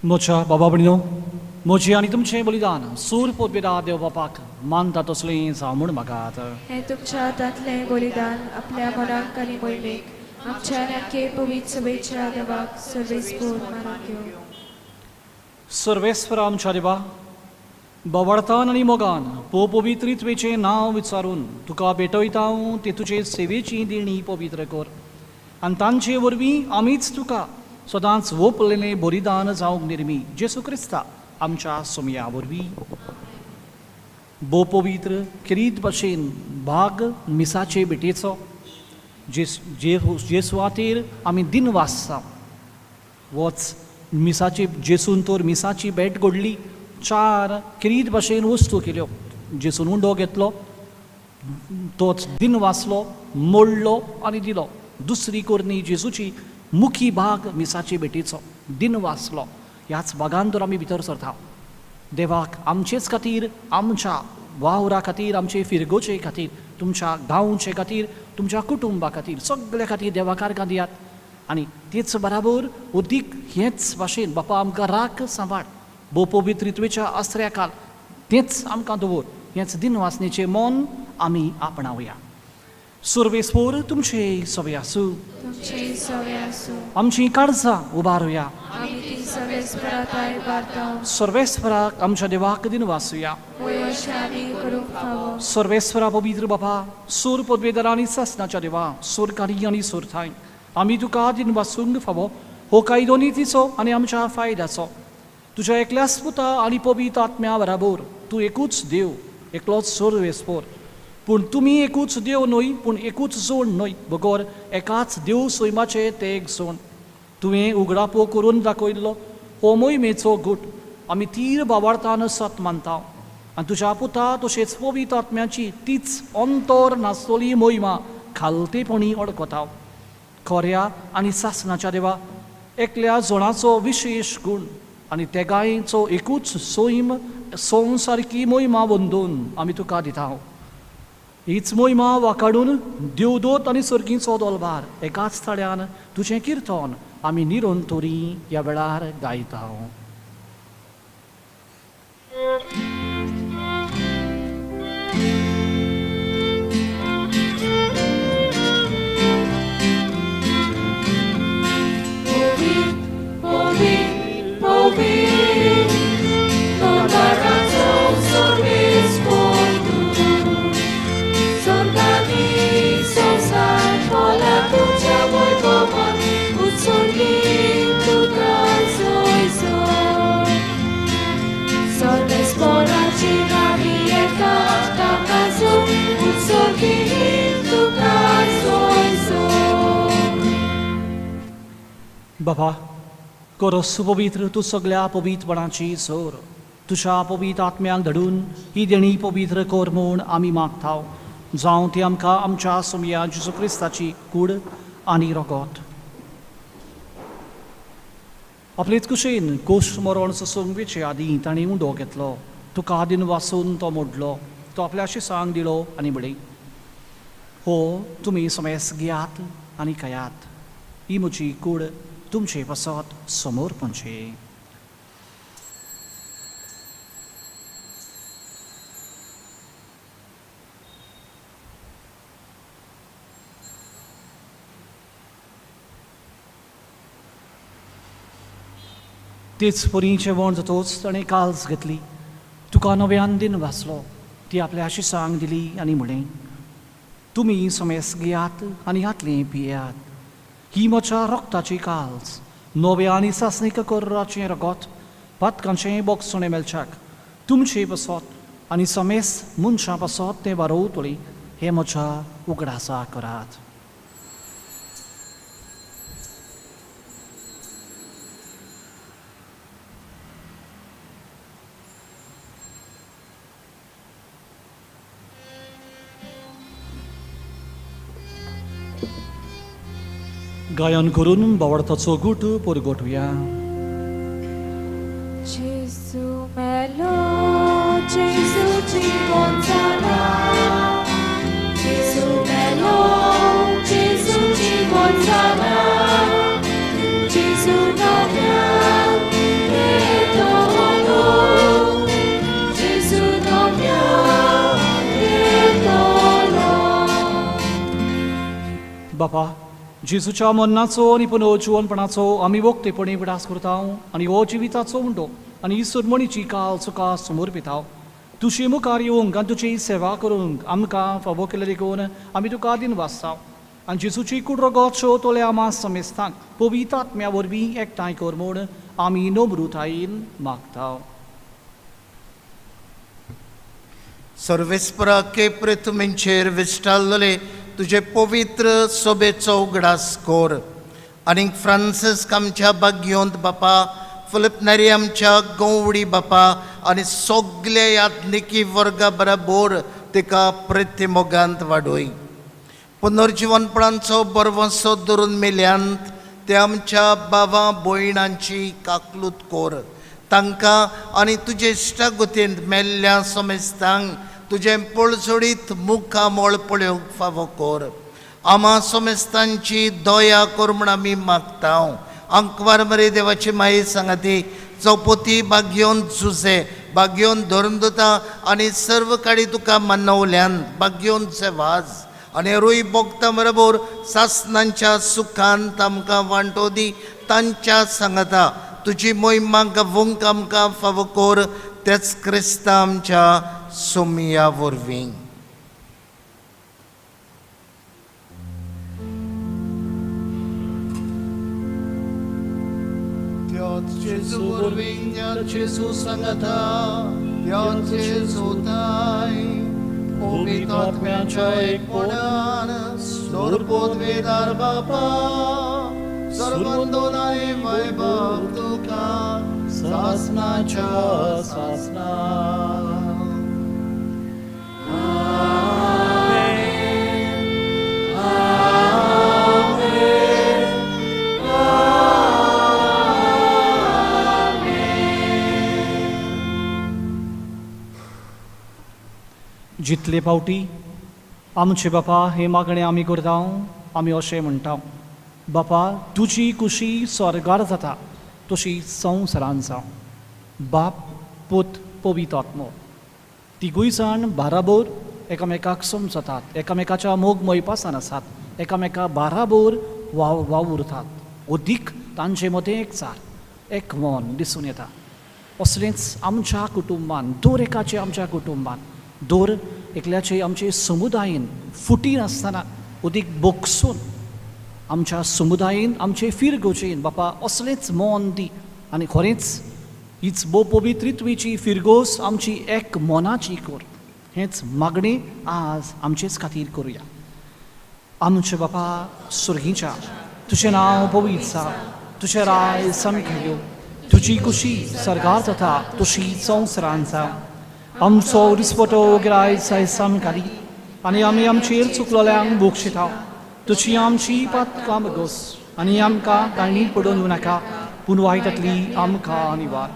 मोच्या बाबा भयणीनो, म्हजें आनी तुमचें बलिदान सूर पोतबेदा देव बापाक मानता तसलें जावं म्हूण मागात. हें तुमच्या हातांतलें बलिदान आपल्या मनाक आनी मोहिमेक आमच्या आनी पवित्र सभेच्या देवाक सर्वेस्पोर मानून घेवं. सर्वेस्पर आमच्या देवा, बवडतान आनी मोगान पवित्रित्वेचें नांव विचारून तुका भेटयता ते तुजे सेवेची देणी पवित्र कर आनी तांचे वरवीं आमीच तुका सदांच वोपलेलें बलिदान जावंक निर्मी जेसू क्रिस्ता आमच्या सोमया वरवीं. भोव पवित्र खेरीत भाशेन भाग मिसाचे भेटेचो जे सुवातेर आमी दिन वाचता वच मिसाची जेसून तर मिसाची भेट घडली. चार खेरीत भाशेन वस्तू केल्यो. जेसून उंडो घेतलो, तोच दिन वाचलो, मोडलो आनी दिलो. दुसरी कोरणी जेजूची मुखी भाग मिसाचे भेटीचो दिन वाचलो. ह्याच भागान तर आमी भितर सरता. देवाक आमचेच खातीर, आमच्या वावरा खातीर, आमचे फिरगोचे खातीर, तुमच्या गांवचे खातीर, तुमच्या कुटुंबा खातीर, सगल्या खातीर देवाक आर्गां दियात. आनी तेच बराबर अदीक हेच भाशेन बापा आमकां राख सांबाळ भोव पवित्रित्वेच्या आसऱ्या काल तेंच आमकां दवर. हेंच दिन वाचनेचें मन आमी आपणावया. सर्वेस्पोर तुमचे सवे आसूं. आमची काळजां उबारुया. सर्वेस्पराक आमच्या देवाक दिन वाचुया. सर्वेस्परा पवित्र बापा, सूर पदवेदार आनी सासनाच्या देवा, सूरकारी आनी सुरथाय आमी तुका दिन वाचूंक फावो हो कायदो नितीचो आनी आमच्या फायद्याचो. तुज्या एकल्याच पुता आनी पवित्र आत्म्या बराबर तूं एकूच देव, एकलोच सर्वेस्पोर. पूण तुमी एकूच देव न्हय, पूण एकूच जोड न्हय, बगर एकाच देव सैमाचे ते एक जोड. तुवें उगडापो करून दाखयल्लो हो मोहिमेचो गूट आमी तीर बावार्थान सत मानता आनी तुज्या पुता तशेंच पवित्र आत्म्याची तीच अंतर नासतली मोहिमा खालतेपणी अडकता. खऱ्या आनी सासनाच्या देवा, एकल्या जोणाचो विशेश गूण आनी तेगायचो एकूच सैम संवसारकी मोहिमा वंदून आमी तुका दिता. हीच मोहिमा वाकाडून देवदूत आनी सर्गीचो दोलभार एकाच थळ्यान तुजें किर्तन आमी निरंतरी ह्या वेळार गायता. बाबा, करो सुपवित्र तूं सगल्या पवित्रपणाची जोर तुज्या पवित्र आत्म्याक धाडून ही देणी पवित्र कर म्हूण आमी मागता. जावं ती आमकां आमच्या सोमया जेजू क्रिस्ताची कूड आनी रगत. आपलेच कुशेन कोश मरण सोसूंक वेचे आदीं ताणें उंडो घेतलो, तुका दिन वाचून तो मोडलो, तो आपल्या शिसांक दिलो आनी म्हणलें, हो तुमी समेस घेयात आनी खायात, ही म्हजी कूड तुमचे पासत समोर पंचे. तेच परी जेवण जातोच ताणें काल्स घेतली, तुका नव्यान दिन वाचलो, ती आपल्या शिसांक दिली आनी म्हणलें, तुमी समेस घेयात आनी हातलें पियात, ही म्हज्या रक्ताची काल्स, नव्या आनी सासणीक कराचें रगत, पातकांचें बोगसणें मेळच्याक तुमचे पासत आनी समेस मनशां पासत तें वारोवतलें, हें म्हज्या उगडासा करात. गायन करून बावडताचो गुट परगटुया. जेजू मेलो, जेजू जिवन जाला, जेजू मेलो, जेजू जिवन जाला, जेजू नव्यान येतलो, बापा, जेजूच्या मरणाचो आनी पुनर्जिवनपणाचो आमी वक्तेपणी उगडास करता आनी हो जिविताचो उंडो आनी ही सुरमणीची काल चुका समर्पिता. तुजे मुखार येवंक आनी तुजी सेवा करूंक आमकां फावो केल्ले देखून आमी तुका दिनवासता आनी जेजूची कुडरोगत शोतोल्या आमा समेस्तांक पवित्र आत्म्या वरवीं एकठांय कर म्हूण आमी नम्रतायेन मागता. सर्वेस्परा के पृथ्वीचेर विस्टारलेले तुजे पवित्र सोबेचो उगडास कर आनीक फ्रांसिस्क आमच्या बाग्योंत बापा, फिलिप नेरी आमच्या गवडी बापा आनी सगल्या याज्ञिकी वर्गा बराबर तिका प्रतिमोगांत वाडोय. पुनर्जिवनपणाचो बरवंसो धरून मेल्यांत ते आमच्या बाबा भयणांची काकलूत कर. तांकां आनी तुजे इश्टागतींत मेल्ल्या समेस्तांक तुजें पळसोडीत मुखामळ पळोवंक फावो कर. आमा समेस्तांची दया कर म्हूण आमी मागता. अंकवार मरे देवाची माई सांगाती चौपती बागयोन जुजे बागयोन धर्मदुता आनी सर्व काडी तुका मनवल्यान बागयोन सेवाज आनी रूय बोगता बरोबर सासनांच्या सुखान तांकां वांटो दी. तांच्या सांगाता तुजी मोहिमा गावूंक आमकां फावो कर तेच क्रिस्ता आमच्या सोमिया वरवीं. जेजू वरवीं त्या जेजू सांगाता त्या जेजूताय पवित्र आत्म्याच्या एकपणान सर्वोद्वेदार बापा सर्वंदोनाय वैभव तुका सासनाच्या सासना. जितले फावटी आमचे बापा हे मागणें आमी करता आमी अशें म्हणटा, बापा तुजी कुशी स्वर्गार जाता तशी संवसारान जावं. बाप, पूत, पवित्र आत्मो तिगूय जाण बाराबोर एकामेकाक समजतात, एकामेकाच्या मोग मोयपासान आसात, एकामेका बाराबोर वावुरतात. अदीक तांचे मदें एकचार एक मन दिसून येता. असलेंच आमच्या कुटुंबान दर एकाचे आमच्या कुटुंबान दर एकल्याचे आमचे समुदायेन फुटी नासतना अदीक बोगसून आमच्या समुदायेन आमचे फिरगोजेन बापा असलेंच मन दी आनी खरेंच हीच भोव पवित्रित्वेची फिरगोज आमची एक मनाची कर. हेंच मागणें आज आमचेच खातीर करुया. आमचे बापा सुर्गीच्या, तुजें नांव पवित्र जावं, तुजें राय सामकें येवं, तुजी कुशी सर्गार जाता तशी संवसारान जावं. आमचो रिस्पटो गिराय सायसाम घाली आनी आमी आमचेर चुकलोल्यांक बोगशिता. तुजी आमची पातकां गोस आनी आमकां तांणी पडोवन दिवं नाका, पूण वायटांतली आमकां निवार.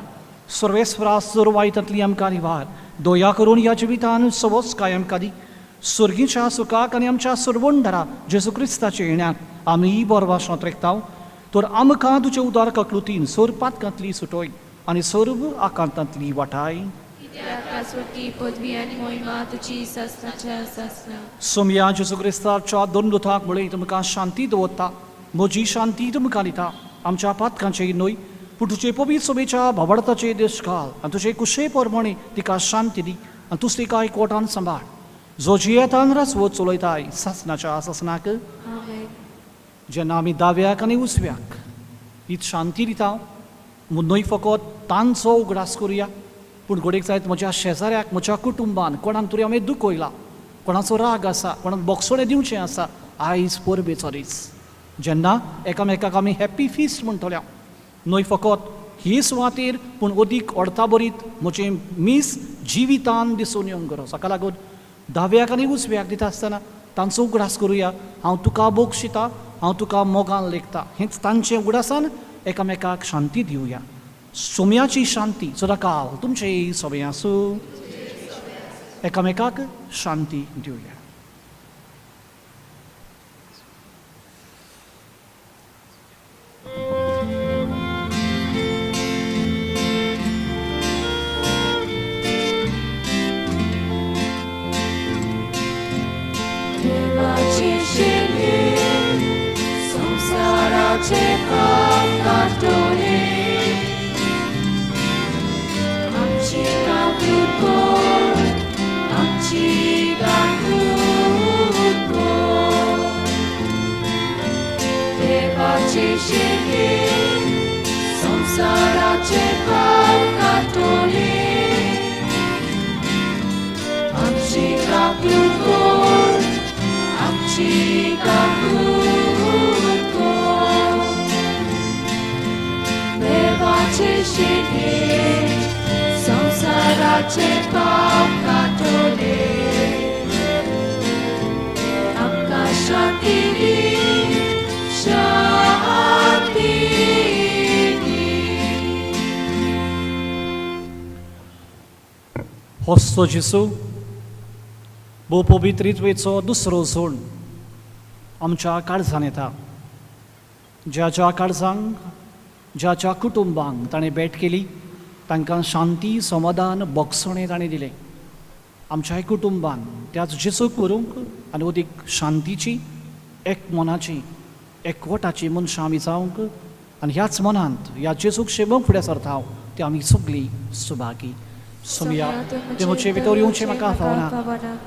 सर्वेस्परा जर वायटांतली आमकां निवार. दया करून ह्या जिवितान सवस कायम कादी सुर्गीच्या सुखाक आनी आमच्या सर्वंडरा जेजू क्रिस्ताच्या येण्याक आमी बरवाशांत रेखता. तर आमकां तुजे उदार ककलुतीन सर्व पातकांतली सुटोय आनी सर्व आकांतांतली वाटाय. सोमया जेजू क्रिस्ताच्या दोन दुताक म्हळें, तुमकां शांती दवरता, म्हजी शांती तुमकां दिता. आमच्या पातकांचेर न्हय पूण तुजे पवित्र सोबेच्या भावार्थाचे देश घाल आनी तुजे कुशे प्रमाणे तिका शांती दी आनी तूं तिका एकवटान सांबाळ. जो जियेतान रासवो चलयताय सासनाच्या सासनाक. जेन्ना आमी दाव्याक आनी उजव्याक हीच शांती दिता म्हूण न्हय फकत तांचो उगडास करुया, पूण घडयेक जायत म्हज्या शेजाऱ्याक, म्हज्या कुटुंबान कोणाक तरी हांवें दुखयला, कोणाचो राग आसा, कोणाक बोगसोणें दिवचें आसा, आयज परबेचो दीस जेन्ना एकामेकाक आमी हॅप्पी फिस्ट म्हणटल्या न्हय फकत ही सुवातेर पूण अदीक अर्था भरीत म्हजें मीस जिवितान दिसून येवंक गरज. हाका लागून दाव्याक आनी उजव्याक दिता आसतना तांचो उगडास करुया. हांव तुका बोगशिता, हांव तुका मोगान लेखता, हेंच तांचे उगडासान एकामेकाक शांती दिवया. सोम्याची शांती सदांकाल तुमचे सोबें आसूं. एकामेकाक शांती दिवया. देवाचे शेणें पाप काडटले आमची काकूत कर आमची काकूत कर देवाचे शेके संवसाराचे पाप काडटले आमची काकूत कर आमची काकूत कर देवाचे शेके संवसाराचे पाप काडटले आमकां शांती दी शांती दी. होस्तो जेसू भोव पवित्रित्वेचो दुसरो जोण आमच्या काळजान येता. ज्या ज्या काळजांक ज्या ज्या कुटुंबांक ताणें भेट केली तांकां शांती समाधान बोगसणें ताणें दिलें. आमच्याय कुटुंबान त्याच जेसूक व्हरूंक आनी अदीक शांतीची एक मनाची एकवटाची मनशां आमी जावंक आनी ह्याच मनांत ह्या जेसूक शेवंक फुडें सरता ती आमी सगळीं सुभागी. सोमया ते म्हजे भितर येवचें म्हाका फावना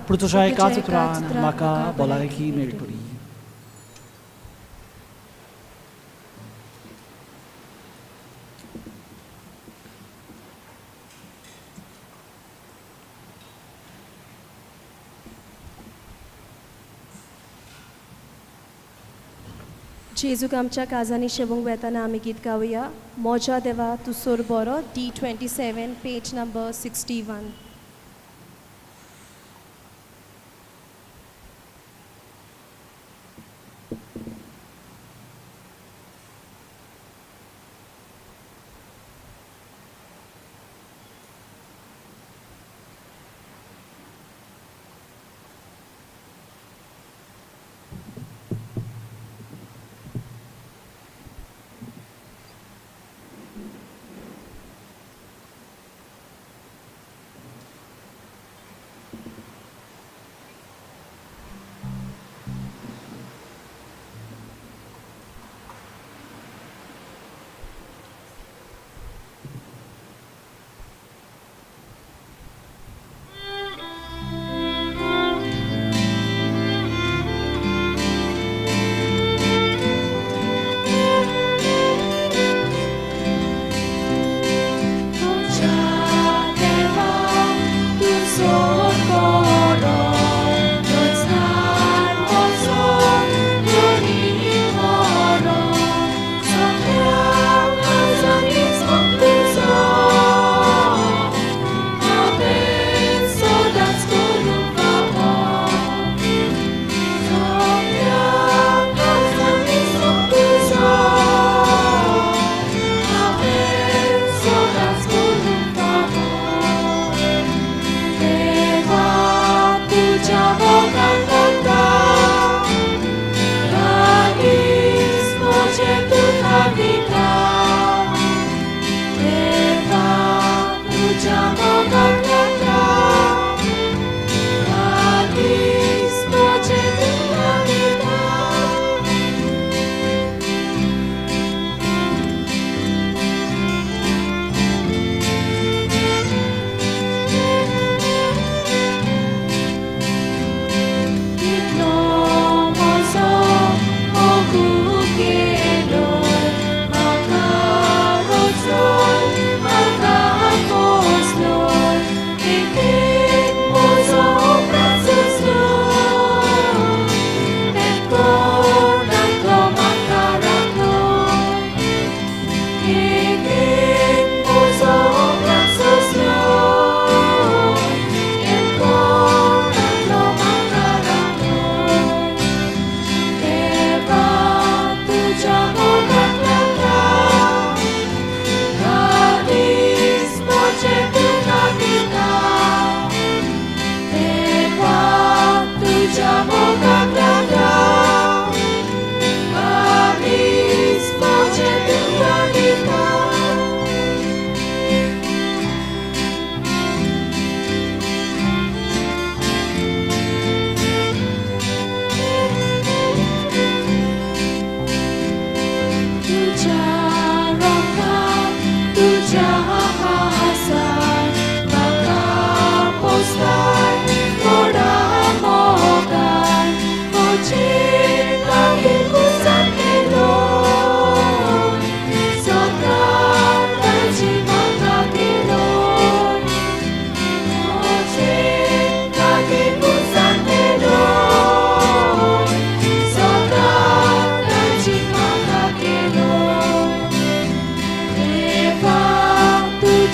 पूण तुज्या एकाच उतरान म्हाका भलायकी मेळटली. जेजूक आमच्या काजांनी शेवूंक वेताना आमी गीत गावया मोजा देवा तूं सोर बरो D27 page number 61.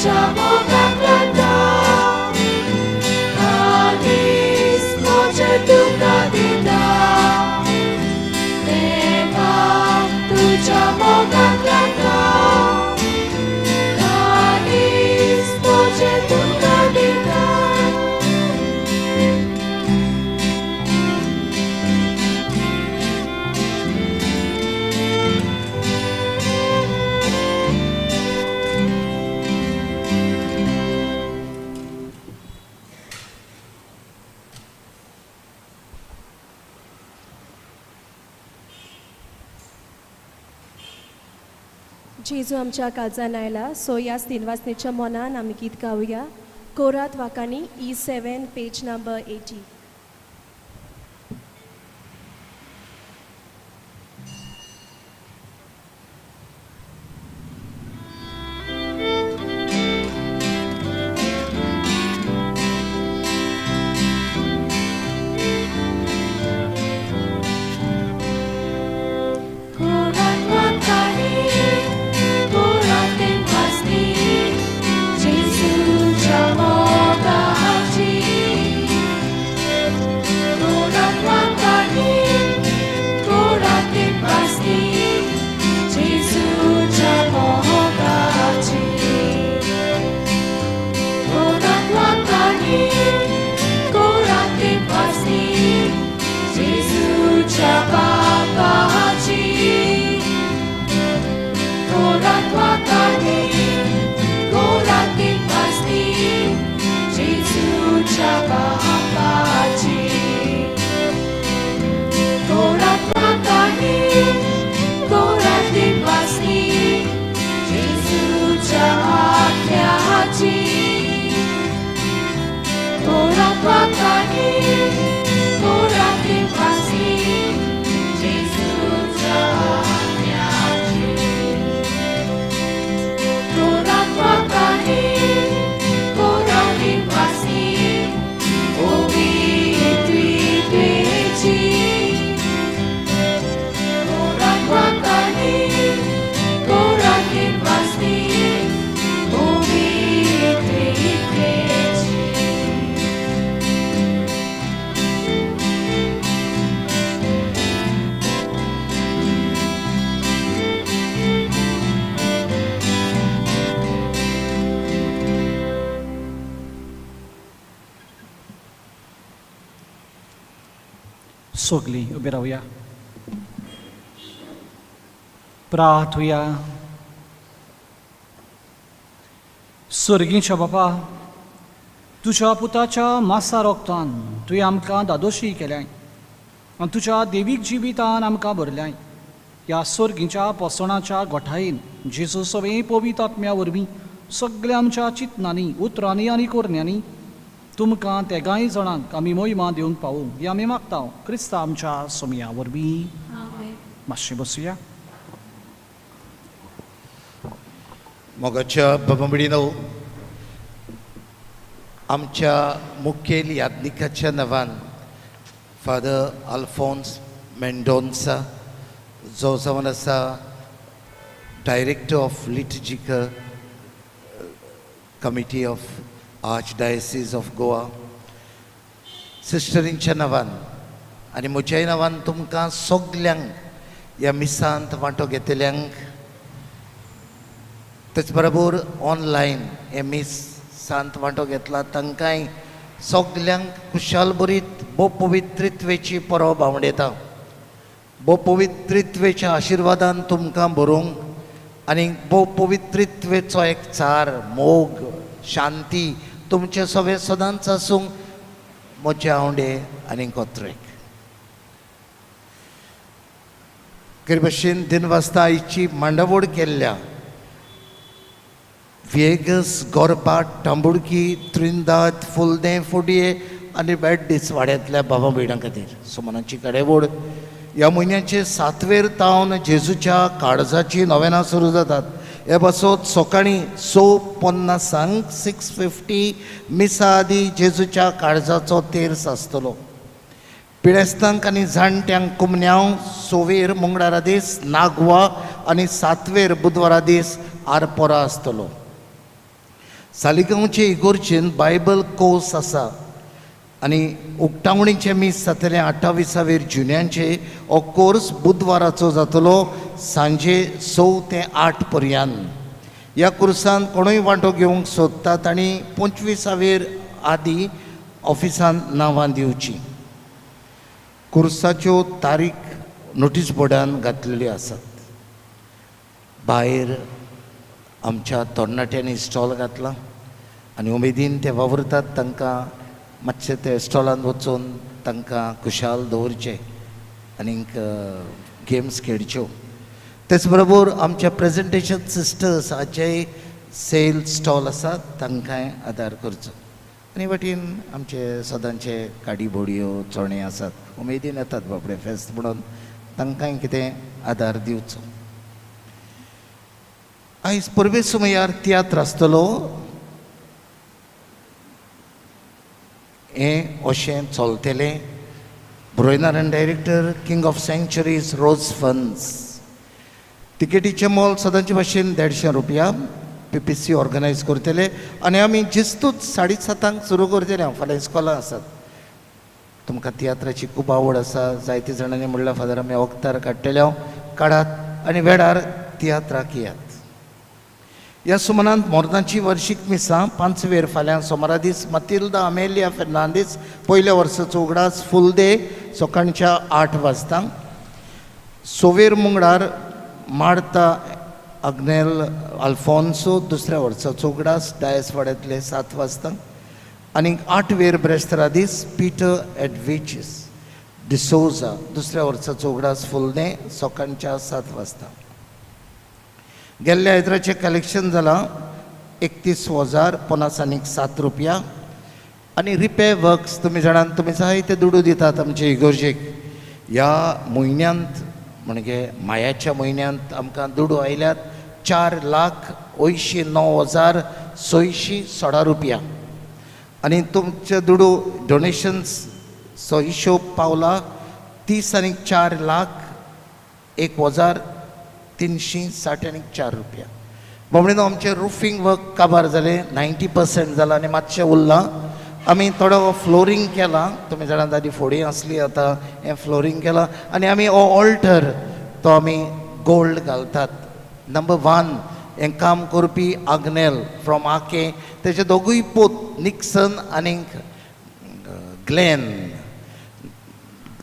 तुझ्या मोगाक लागता काळीज म्हजें तुका दिता देवा तुझ्या मोगाक लागता काळीज म्हजें तुका दिता. जेजू आमच्या काळजान आयला सो ह्या दिनवासनेच्या मनान आमी गीत गावया कोरात वाकांनी E7 page number 80. कोरात वाकांनी कोरात दिनवासनी जेजूच्या मोगाची कोरात वाकांनी कोरात दिनवासनी जेजूच्या मोगाची कोरात वाकांनी कोरात दिनवासनी जेजूच्या बापाची कोरात वाकांनी कोरात दिनवासनी जेजूच्या बापाची कोरात वाकांनी कोरात दिनवासनी जेजूच्या आत्म्याची कोरात वाकांनी कोरात दिनवासनी जेजूच्या आत्म्याची कोरात वाकांनी कोरात दिनवासनी पवित्रित्वेची कोरात वाकांनी कोरात दिनवासनी पवित्रित्वेची. सगलीं उबी रावया प्रार्थुया. सर्गीच्या बापा तुज्या पुताच्या मासा रोगतान तुवें आमकां दादोशी केल्याय आनी तुज्या देवीक जिवितान आमकां भरल्याय. ह्या सर्गीच्या पोसणाच्या गोठायेन जेजू सगळें पवित्र आत्म्या वरवीं सगल्या आमच्या चिंतनांनी उतरांनी आनी कोरण्यांनी तुमकां तेगांय जाणांक आमी मोहिमा दिवंक पावूं ही आमी मागता क्रिस्ता आमच्या सोमया वरवीं. आमेन. मातशें बसुया. मोगाच्या बाबा भयणीनो, आमच्या मुखेल याज्ञिकाच्या नांवान फादर अल्फोन्स मेंडोन्सा जो जावन आसा director of liturgical committee of archdiocese of Goa, सिस्टरींच्या नांवान आनी म्हज्याय नांवान तुमकां सगल्यांक ह्या मिसांत वांटो घेतल्यांक तेच बरोबर ऑनलायन हे मिसांत वांटो घेतला तांकांय सगल्यांक खुशाल बरीत भोव पवित्रित्वेची परब आवडयता. भोव पवित्रित्वेच्या आशिर्वादान तुमकां बरोवंक आनी भोव पवित्रित्वेचो एक चार मोग शांती तुमचे सगळे सदांच आसूंक म्हजे आवडे आनी कोत्रेक. खरी भशेन दिनवासता आयची मांडावळ केल्ल्या व्हिएगस गोरपाट तांबुडकी त्रिंदाद फुलदें फोडये आनी बेड्डीस वाड्यांतल्या बाबा भयणां खातीर सुमनाची कडेवड ह्या म्हयन्याचे सातवेर तावन जेजूच्या काळजाची नोवेनां सुरू जातात. हे पासत सकाळीं 6:50 6:50 मिसा आदी जेजूच्या काळजाचो तेर्स आसतलो. पिडेस्तांक आनी जाणट्यांक कुमन्यांव सोवेर मंगळारा दीस नागवा आनी सातवेर बुधवारा दीस आरपोरा आसतलो. सालिगांवचे इगोर्जेन बायबल कोर्स आसा आनी उक्तावणीचें मीस जातलें 28 जुन्याचे. हो कोर्स बुधवाराचो जातलो सांजे 6 ते 8 पर्यंत. ह्या कोर्सान कोणूय वांटो घेवंक सोदता तांणी 25 आदी ऑफिसान नांवां दिवची. कोर्साच्यो तारीख नोटीस बोर्डान घातलेल्यो आसात. भायर आमच्या तरणाट्यांनी स्टॉल घातला आनी उमेदीन ते वावुरतात. तांकां मातशें ते स्टॉलान वचून तांकां खुशाल दवरचें आनीक गेम्स खेळच्यो. तेच बरोबर आमच्या प्रेजेंटेशन सिस्टर्स हाचेय सेल स्टॉल आसा, तांकांय आदार करचो. आनी वटेन आमचे सदांचे काडी बोडयो चणे आसात, उमेदीन येतात बाबडे फेस्त म्हणून, तांकांय कितें आदार दिवचो. आयज परबे सुमयार तियात्र आसतलो. हें अशें चलतलें. ब्रोयनारायण director, king of sanctuaries, Rose funds. तिकेटीचें मोल सदांचे भाशेन 150 रुपया. PPC organise करतले आनी आमी जिस्तूच 7:30 सुरू करतले. हांव फाल्यां इस्कॉलां आसात. तुमकां तियात्राची खूब आवड आसा, जायते जाणांनी म्हणल्यार फादर आमी वखदार काडटले. हांव काडात आनी वेळार तियात्राक येयात. ह्या सुमनांत मोर्नाची वर्शीक मिसां 5 वेर फाल्यां सोमारा दीस मतिल्दा अमेलिया फेर्नांदीस पयल्या वर्साचो उगडास फुलदे सकाळच्या 8 वाजता. 6वेर मुंगडार मार्ता अग्नेल अल्फोन्सो दुसऱ्या वर्साचो उगडास डायस वाड्यांतले 7 वाजता. आनी 8 वेर ब्रेस्तारा दीस पीटर एडविचीस डिसोजा दुसऱ्या वर्साचो उगडास फुलदे सकाळच्या 7 वाजता. गेल्ल्या आयताराचें कलेक्शन जालां 31,050 रुपया. आनी रिपेर वर्क्स तुमी जाणात, तुमी जायते दुडू दितात आमचे इगोर्जेक. ह्या म्हयन्यांत म्हणजे मायाच्या म्हयन्यांत आमकां दुडू आयल्यात 4,89,616 रुपया. आनी तुमचे दुडू डोनेशन्स सो हिशोब पावला 30,04,01,364 रुपया. म्हणून आमचें रुफींग वर्क काबार जालें, 90% जालां आनी मातशें उरलां. आमी थोडो फ्लोरींग केलां, तुमी जाणात आदी फोडी आसली, आतां हें फ्लोरींग केलां. आनी आमी हो ऑल्टर तो आमी गोल्ड घालतात. नंबर 1 हें काम करपी आग्नेल फ्रॉम आके, तेजे दोगूय पोत निक्सन आनी ग्लॅन.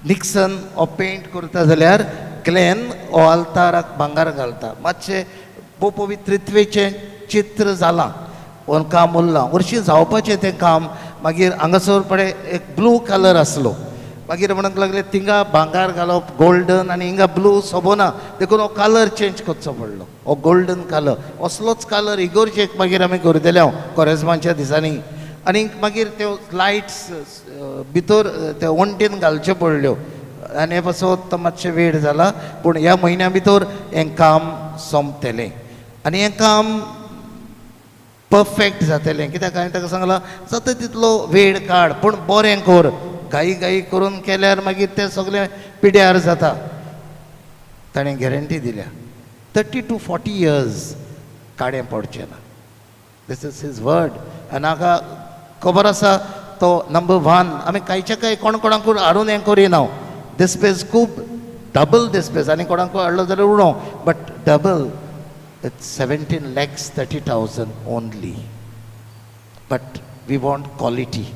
निक्सन हो पेंट करता जाल्यार ग्लॅन हो आल्ताराक भांगर घालता. मातशें भोवपवित्रित्वेचें चित्र जालां, पूण काम उरलां. हरशीं जावपाचें तें काम. मागीर हांगासर पळय एक ब्लू कलर आसलो, मागीर म्हणूंक लागले थिंगा भांगर घालप गोल्डन आनी हिंगा ब्लू सोबना, देखून हो कलर चेंज करचो पडलो. हो गोल्डन कलर असलोच कलर इगोर्जेक मागीर आमी करतले हांव कोरेजमाच्या दिसांनी. आनी मागीर त्यो लायट्स भितर ते वण्टीन घालच्यो पडल्यो आनी हे पासत तो मातशें वेळ जाला, पूण ह्या म्हयन्या भितर हें काम सोंपतलें आनी हें काम परफेक्ट जातलें. कित्याक हांवें ताका सांगलां जाता तितलो वेळ काड पूण बरें कर, घाई घाई करून केल्यार मागीर तें सगळें पिड्यार जाता. ताणें गॅरंटी दिल्या 30 to 40 years काडें पडचें ना. This is his word. आनी म्हाका खबर आसा तो नंबर 1. आमी कांयच्या कांय कोण कोणाकूय हाडून हें करिना. दिसपेज खूब डबल दिसपेज आनी कोणाकूय हाडलो जाल्यार उणो, but double it's 17,30,000 only. But we want quality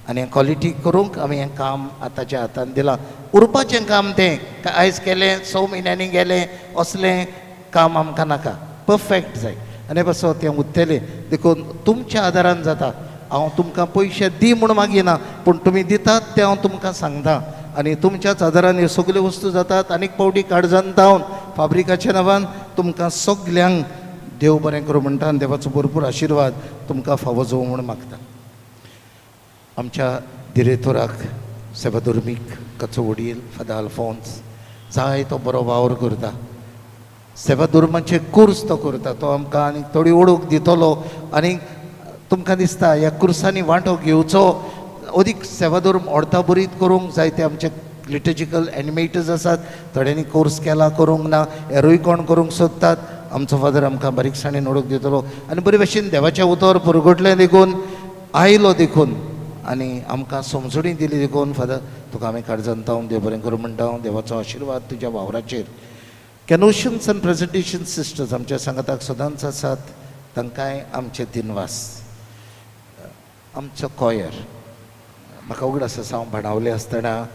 आनी हें क्वॉलिटी करूंक आमी हें काम आतांच्या हातान दिलां. उरपाचें काम तें आयज केलें 6 म्हयन्यांनी गेलें असलें काम आमकां नाका, परफेक्ट जाय आनी पासत तें उरतलें. देखून तुमच्या आदारान जाता. हांव तुमकां पयशे दी म्हूण मागिना, पूण तुमी दितात तें हांव तुमकां सांगता आनी तुमच्याच आदारान ह्यो सगल्यो वस्तू जातात. आनीक पावटी काळजान धांवन फाब्रिकाच्या नांवान तुमकां सगल्यांक देव बरें करूं म्हणटा आनी देवाचो भरपूर आशिर्वाद तुमकां फावो जावं म्हूण मागता. आमच्या दिरेतोराक सेवाधर्मीक कचो वडील फादर अल्फोन्स जाय तो बरो वावर करता, सेवाधर्माचे कोर्स तो करता, तो आमकां आनी थोडी ओळख दितलो. आनी तुमकां दिसता ह्या कुर्सांनी वांटो घेवचो, अदीक सेवाधर्म अर्थाबरीत करूंक जाय. ते आमचे लिटर्जिकल एनिमेटर्स आसात, थोड्यांनी कोर्स केला करूंक ना, हेरूय कोण करूंक सोदतात. आमचो फादर आमकां बारीकसाणेन ओळख दितलो आनी बरे भशेन देवाचें उतर पुरगटलें देखून आयलो देखून आनी आमकां समजणी दिली देखून फादर तुका आमी काळजान तावन देव बरें करूं म्हणटा. देवाचो आशिर्वाद तुज्या वावराचेर. कॅनोशन्स आनी प्रेजेंटेशन सिस्टर्स आमच्या सांगाताक सदांच आसात, तांकांय आमचे दिनवास. आमचो कॉयर म्हाका उगडास आसा, हांव बाणावले आसतना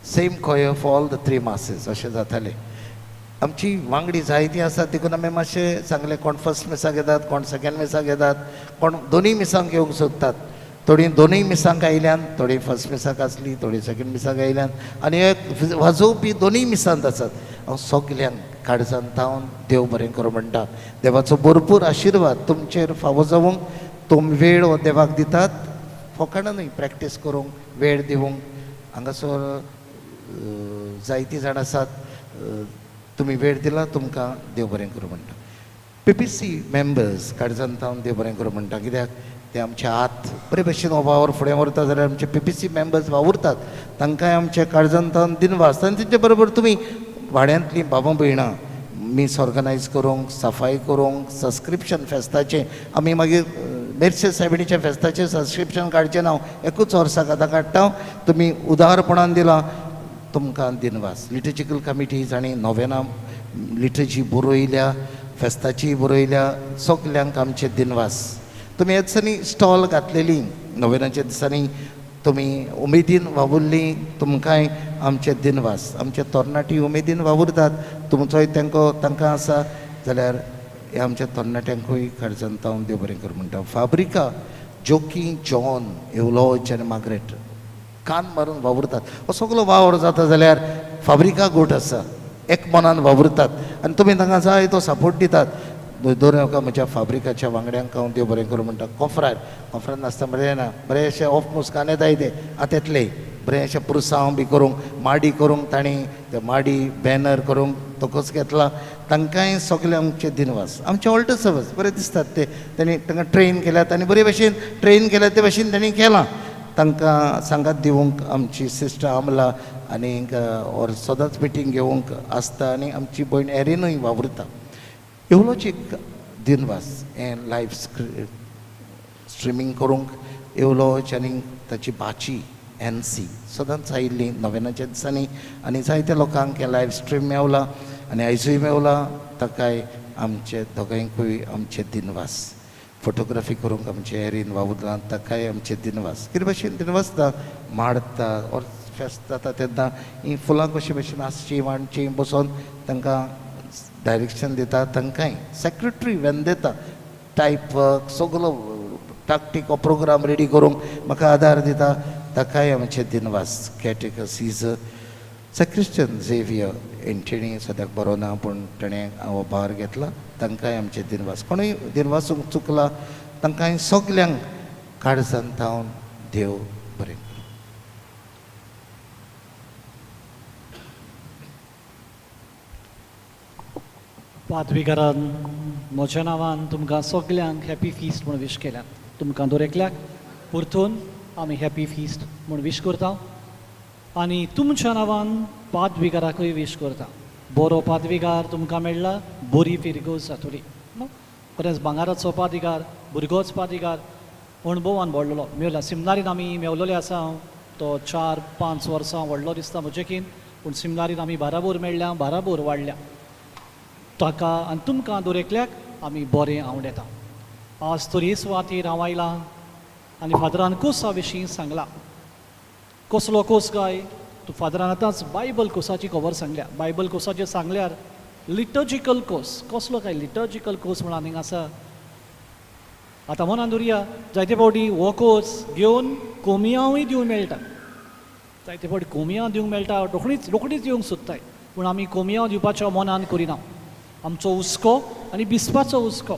same choir for all the 3 masses अशें जातालें. आमची वांगडी जायतीं आसात देखून आमी मातशें सांगलें कोण फर्स्ट मिसाक येतात, कोण सेकेंड मिसाक येतात, कोण दोनूय मिसांक येवंक सोदतात. थोडीं दोनूय मिसांक आयल्यान, थोडीं फर्स्ट मिसाक आसलीं, थोडीं सेकेंड मिसाक आयल्यान आनी एक वाजोवपी दोनूय मिसांत आसात. हांव सगल्यांक काळजान तावन देव बरें करूं म्हणटा. देवाचो भरपूर आशिर्वाद तुमचेर फावो जावंक. तुमी वेळ हो देवाक दितात, फोकाणां न्हय, प्रॅक्टीस करूंक वेळ दिवंक. हांगासर जायतीं जाणां आसात, तुमी वेळ दिला, तुमकां देव बरें करूं म्हणटा. पीपीसी मेंबर्स काळजान तावन देव बरें करूं म्हणटा, कित्याक ते आमचे हात बरे भशेन हो वावर फुडें व्हरता जाल्यार आमचे पीपीसी मेंबर्स वावुरतात, तांकांय आमचे काळजान तावन दिनवास. आनी तेंचे बरोबर तुमी वाड्यांतलीं बाबा भयणां मीस ऑर्गनायज करूंक, सफाई करूंक, सबस्क्रिप्शन फेस्ताचें आमी मागीर मेर्से सायबिणीच्या फेस्ताचें सबस्क्रिप्शन काडचें ना, हांव एकूच वर्साक आतां काडटा. तुमी उदारपणान दिलां, तुमकां दिनवास. लिटर्जिकल कमिटी जांणी नोवेना लिटर्जी बरयल्या, फेस्ताची बरयल्या, सगल्यांक आमचे दिनवास. तुमी ह्या दिसांनी स्टॉल घातलेली नोवेनाच्या दिसांनी, तुमी उमेदीन वावुरली, तुमकांय आमचे दिनवास. आमचे तरणाटी उमेदीन वावुरतात, तुमचोय तांकां आसा जाल्यार ह्या आमच्या तरणाट्यांकूय काळजान तावन देव बरें करूं म्हणटा. फाब्रिका जोकी जॉन एवलॉज आनी मार्गरेट कान मारून वावुरतात. हो सगलो वावर जाता जाल्यार फाब्रिका गोट आसा, एक मनान वावुरतात आनी तुमी तांकां जाय तो सपोर्ट दितात. दर एका म्हज्या फाब्रिकाच्या वांगड्यांक हांव देव बरें करूं म्हणटा. कोफरार कोफरान नासता बरें ना, बरें अशें ऑफ मुस्कान येताय ते आतां येतले, बरें अशें पुरसांव बी करूंक, माडी करूंक, तांणी ते माडी बॅनर करूंक तोकोच घेतला. तांकांय सगळे आमचे दिनवास. आमचे ऑल्टर सर्वस बरें दिसतात ते, तांणी तांकां ट्रेन केल्यात आनी बरे भशेन ट्रेन केल्यात ते भशेन तांणी केलां. तांकां सांगात दिवंक आमची सिस्टर आमला आनी ऑर सदांच मिटींग घेवंक आसता आनी आमची भयण एरिनूय वावुरता. एवलोच एक दिनवास हें लायव्ह स्ट्रिमींग करूंक एवलोच आनी ताची भाची एनसी सदांच आयिल्ली नोवेनाच्या दिसांनी आनी जायत्या लोकांक हें लायव्ह स्ट्रीम मेवला आनी आयजूय मेवला. ताकाय आमचे दोगांयकूय आमचे दिनवास. फोटोग्राफी करूंक आमचे एरीन वावुरलां, ताकाय आमचे दिनवास. कितें भशेन दिनवासता माडता ऑर फेस्त जाता तेन्ना हीं फुलां कशे भशेन आसचीं मांडचीं बसोन तांकां डायरेक्शन दिता. तांकांय सेक्रेटरी वेंदेता टायप वर्क सगलो टाकटीक हो प्रोग्राम रेडी करूंक म्हाका आदार दिता, ताकाय आमचे दिनवास. कॅटेकर सीजर सॅक्रिस्टन झेवियर हेंचेणी सद्याक बरो ना पूण ताणें हो भार घेतला, तांकांय आमचे दिनवास. कोणूय दिनवासूंक चुकला तांकांय सगल्यांक काळजान तावन देव बरें करूं. पादविगारान म्हज्या नांवान तुमकां सगल्यांक हॅपी फिस्ट म्हूण विश केल्यात. तुमकां दर एकल्याक परतून आमी हॅपी फिस्ट म्हूण विश करता आनी तुमच्या नांवान पादविगाराकूय विश करता. बरो पादविगार तुमकां मेळ्ळा, बरी फिरगोज जातली. खरेंच भांगाराचो पादविगार, भुरगोच पादविगार अणभवान व्हडलो मेवला. सिमनारीन आमी मेवलोले आसा, हांव तो 4-5 वर्सां व्हडलो दिसता म्हजेकीन, पूण सिमनारीन आमी बाराबोर मेळ्ळ्या, बाराबोर वाडल्या. ताका आनी तुमकां दर एकल्याक आमी बरें आवडेता. आज तर ही सुवातेर हांव आयलां आनी फादरान कोसा विशीं सांगलां. कसलो कोस काय? तूं फादरान आतांच बायबल कोसाची खबर सांगल्या. बायबल कोसाचें सांगल्यार लिटर्जिकल कोर्स कसलो काय? लिटर्जिकल कोर्स म्हणून आनीक आसा. आतां मनान दवरया, जायते फावटी हो कोर्स घेवन कोमियांवूय दिवंक मेळटा, जायते फावटी कोमियांव दिवंक मेळटा, रोखडीच रोखडीच दिवंक सोदताय, पूण आमी कोमियांव दिवपाच्या मनान करिना. आमचो हुस्को आनी बिस्पाचो हुस्को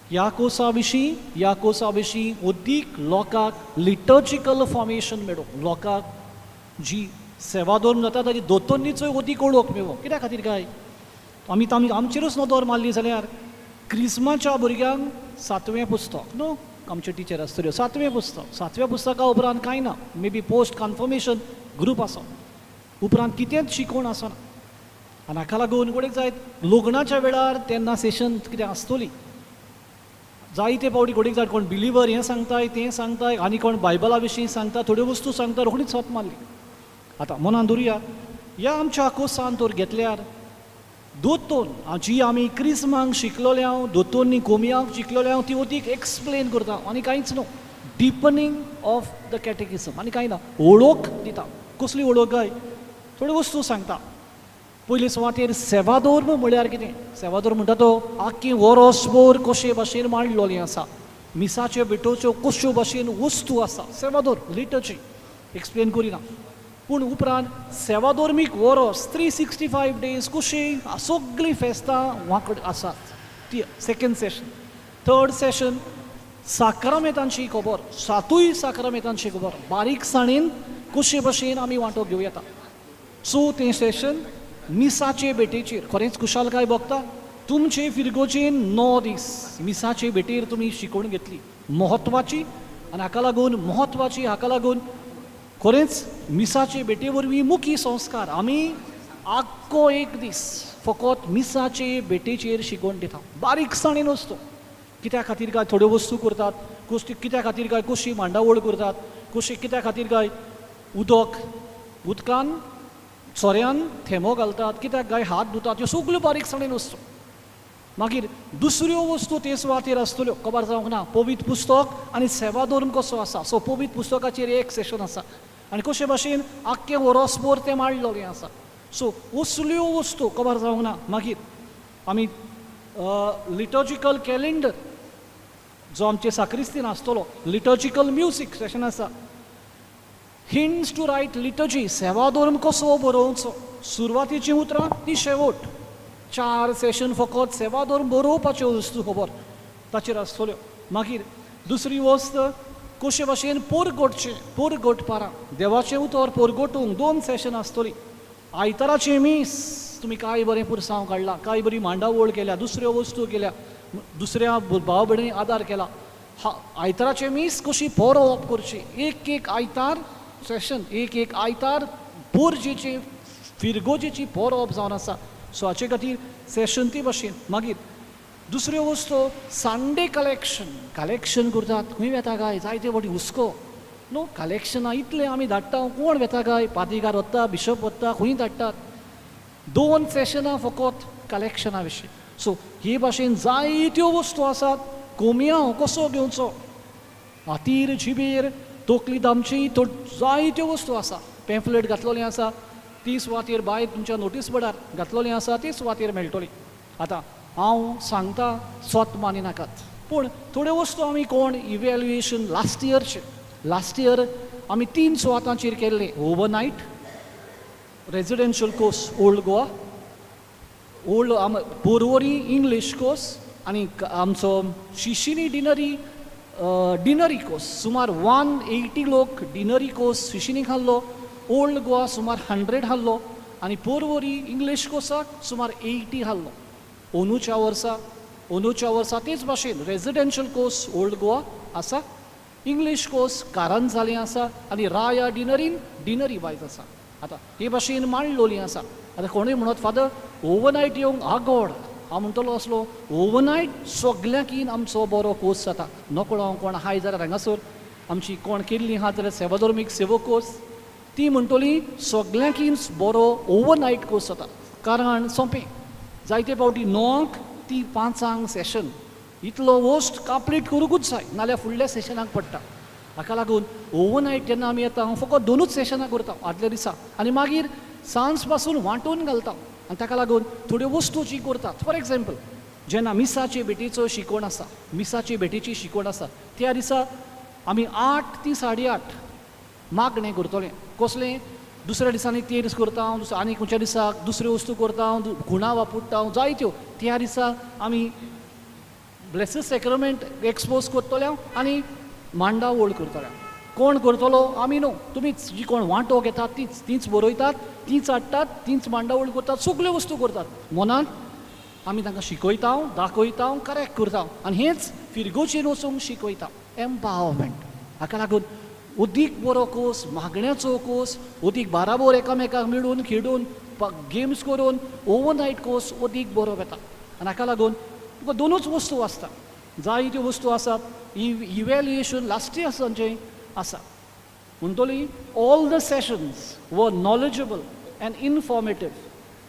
ह्या कोर्सा विशीं, ह्या कोर्सा विशीं अदीक लोकांक लिटर्जिकल फॉर्मेशन मेळूं, लोकांक जी सेवा दवरून जाता ताजी दोतोन्नीचोय अदीक ओळख मेळूं. कित्या खातीर काय आमी आमचेरूच नदर मारली जाल्यार क्रिस्माच्या भुरग्यांक 7वें पुस्तक न्हू आमच्यो टिचर आसतल्यो, 7वें पुस्तक, 7व्या पुस्तका उपरांत कांय ना, may be post confirmation group आसा, उपरांत कितेंच शिकोवण आसना. आनी हाका लागून गोडेक जायत लग्नाच्या वेळार तेन्ना सेशन कितें आसतली. जायते फावटी घोडीक जाय कोण बिलिवर हें सांगताय तें सांगताय आनी कोण बायबला विशीं सांगता, थोड्यो वस्तू सांगता, रोखडीच सोप मारली. आतां मनान धरुया, ह्या आमच्या कोर्सान तर घेतल्यार दोतोन जी आमी क्रिस्मांक शिकलोले हांव, दोतोन्नी कोमियांक शिकलोले हांव, ती अदीक एक्सप्लेन करता आनी कांयच न्हू. डिपनींग ऑफ the catechism आनी कांय ना, ओळख दिता. कसली ओळख काय? थोड्यो वस्तू सांगता. पयले सुवातेर सेवाधर्म म्हळ्यार कितें? सेवाधर्म म्हणटा तो आख्खी वरोसभर कशे भाशेन मांडलोली आसा, मिसाच्यो भेटोच्यो कश्यो भाशेन वस्तू आसा, सेवाधर्म लिटर्जी एक्सप्लेन करिना. पूण उपरांत सेवाधर्मीक वरोस 365 डेज कशी सगळीं फेस्तां वांकड आसात ती सेकंड सेशन. थर्ड सेशन साक्रामेतांची खबर, सातूय साक्रामेतांची खबर बारीकसाणेन कशे भाशेन आमी वांटो घेवं येता. सो तें सेशन मिसाचे भेटेचेर खरेंच खुशालकाय भोगता. तुमचे फिरगोजेन 9 दीस मिसाचे भेटेर तुमी शिकोवन घेतली म्हत्वाची, आनी हाका लागून म्हत्वाची, हाका लागून खरेंच मिसाचे भेटे वरवीं मुखी संस्कार आमी आख्खो एक दीस फकत मिसाचे भेटेचेर शिकोवन दिता. बारीकसाणेन वस्तू कित्या खातीर काय थोड्यो वस्तू करतात, कशी कित्या खातीर काय कशी मांडावळ करतात, कशी कित्या खातीर काय उदक उदकान सोऱ्यान थेंबो घालतात, कित्याक काय हात धुतात, ह्यो सगल्यो बारीकसाणेन वस्तू. मागीर दुसऱ्यो वस्तू ते सुवातेर आसतल्यो खबर जावंक ना. पवित्र पुस्तक आनी सेवाधर्म कसो आसा, सो पवित्र पुस्तकाचेर एक सेशन आसा आनी कशे भाशेन आख्खें वरोसभर तें मांडलोलें आसा. सो असल्यो वस्तू खबर जावंक ना. मागीर आमी लिटर्जिकल कॅलेंडर जो आमचे साक्रिस्तीन आसतलो, लिटर्जिकल म्युजीक सेशन आसा, हिंट्स टू रायट लिटर्जी, सेवाधर्म कसो बरोवचो, सुरवातीचीं उतरां ती शेवट, 4 सेशन फकत सेवाधर्म बरोवपाच्यो वस्तू खबर ताचेर आसतल्यो. मागीर दुसरी वस्त कशे भाशेन पोरगोटचें, पोरगोट पारां देवाचें उतर पोरगोटूंक 2 सेशन आसतली. आयताराचें मीस तुमी कांय बरें पुरसांव काडलां, कांय बरी मांडावळ केल्या, दुसऱ्यो वस्तू केल्या, दुसऱ्या भाव भयणींनी आदार केला. आयताराचें मीस कशी बरोवप करची, एक एक आयतार सेशन, एक एक आयतार बोरजेची फिरगोजेची बरोवप जावन आसा. सो हाचे खातीर सेशन ती भाशेन. मागीर दुसऱ्यो वस्तू संडे कलेक्शन, कलेक्शन करतात. खंय वेता काय जायते फावटी हुस्को न्हू, कलेक्शनां इतलें आमी धाडटा, कोण वेता काय, पादिगार वता, बिशप वता, खंय धाडटात. 2 सेशनां फकत कलेक्शना विशीं. सो हे भाशेन जायत्यो वस्तू आसात. कोमियांव कसो घेवचो, हातीर जिबेर तकली दामची, जायत्यो वस्तू आसा. पेम्फलेट घातलोलें आसा ती सुवातेर भायर तुमच्या नोटीस बोर्डार घातलोलें आसा ती सुवातेर मेळटली. आतां हांव सांगता स्वत मानिनाकात, पूण थोड्यो वस्तू आमी कोण इव्हॅल्युएशन लास्ट इयरचें, लास्ट इयर आमी 3 सुवातांचेर केल्लें. Overnight residential course old Goa, old Porvorim English course, आनी आमचो शिशिनी डिनरी डिनरी कोर्स. सुमार 180 लोक डिनरी कोर्स शिशिनी खाल्लो, ओल्ड गोवा सुमार 100 हाडलो आनी पोरवरी इंग्लीश कोर्साक सुमार 80 हाडलो. अंदूच्या वर्सा तेच भाशेन रेजिडेन्शियल कोर्स ओल्ड गोवा आसा, इंग्लीश कोर्स कारंजाले आसा आनी राया डिनरीन डिनरी वायज आसा. आतां हे भाशेन मांडलोली आसा. आतां कोणूय म्हणत फादर ओवरनायट येवंक आगोड, हांव म्हणटलो आसलो ओवरनायट सगल्यांकीन आमचो बरो कोर्स जाता. नकळो हांव कोण आहाय जाल्यार हांगासर आमची कोण केल्ली आहा जाल्यार सेवाधर्मीक सेवक कोर्स, ती म्हणटली सगल्यांकीन बरो ओवरनायट कोर्स जाता. कारण सोंपें, जायते फावटी 9 ती 5 सेशन इतलो वस्ट कंप्लीट करूंकूच जाय, नाल्यार फुडल्या सेशनाक पडटा. हाका लागून ओवरनायट जेन्ना आमी येता हांव फकत 2 सेशनां करता आदल्या दिसा आनी मागीर सांज पासून वांटून घालता. आनी ताका लागून थोड्यो वस्तू जी करतात, फॉर एग्जाम्पल जेन्ना मिसाचे भेटीचो शिकवण आसा, मिसाचे भेटीची शिकवण आसा त्या दिसा आमी 8 ती 8:30 मागणें करतलें. कसलें? दुसऱ्या दिसांनी तेर्स करता हांव, आनी खंयच्या दिसाक दुसऱ्यो वस्तू करता हांव, खुणा वापरता हांव, जायत्यो. त्या दिसा आमी ब्लेसीड सेक्रामेंट एक्सपोज करतले आनी मांडावळ करतले. कोण करतलो आमी न्हू, तुमीच जी कोण वांटो घेतात तीच, तींच बरयतात, तींच हाडटात, तींच मांडावळ करतात, सगल्यो वस्तू करतात. मनान आमी तांकां शिकयता, दाखयता, करेक्ट करता आनी हेंच फिरगोचेर वचूंक शिकयता. एम्पावरमेंट. हाका लागून उदीक बरो कोर्स, मागण्याचो कोर्स, उदीक बाराबोर एकामेकाक मेळून खेळून गेम्स करून ओवरनायट कोर्स अदीक बरो वेता. आनी हाका लागून तुका दोनूच वस्तू आसता, जायत्यो वस्तू आसात. इव्हॅल्युएशन लास्ट इयर्सांचें आसा म्हणटली all the sessions were knowledgeable and informative.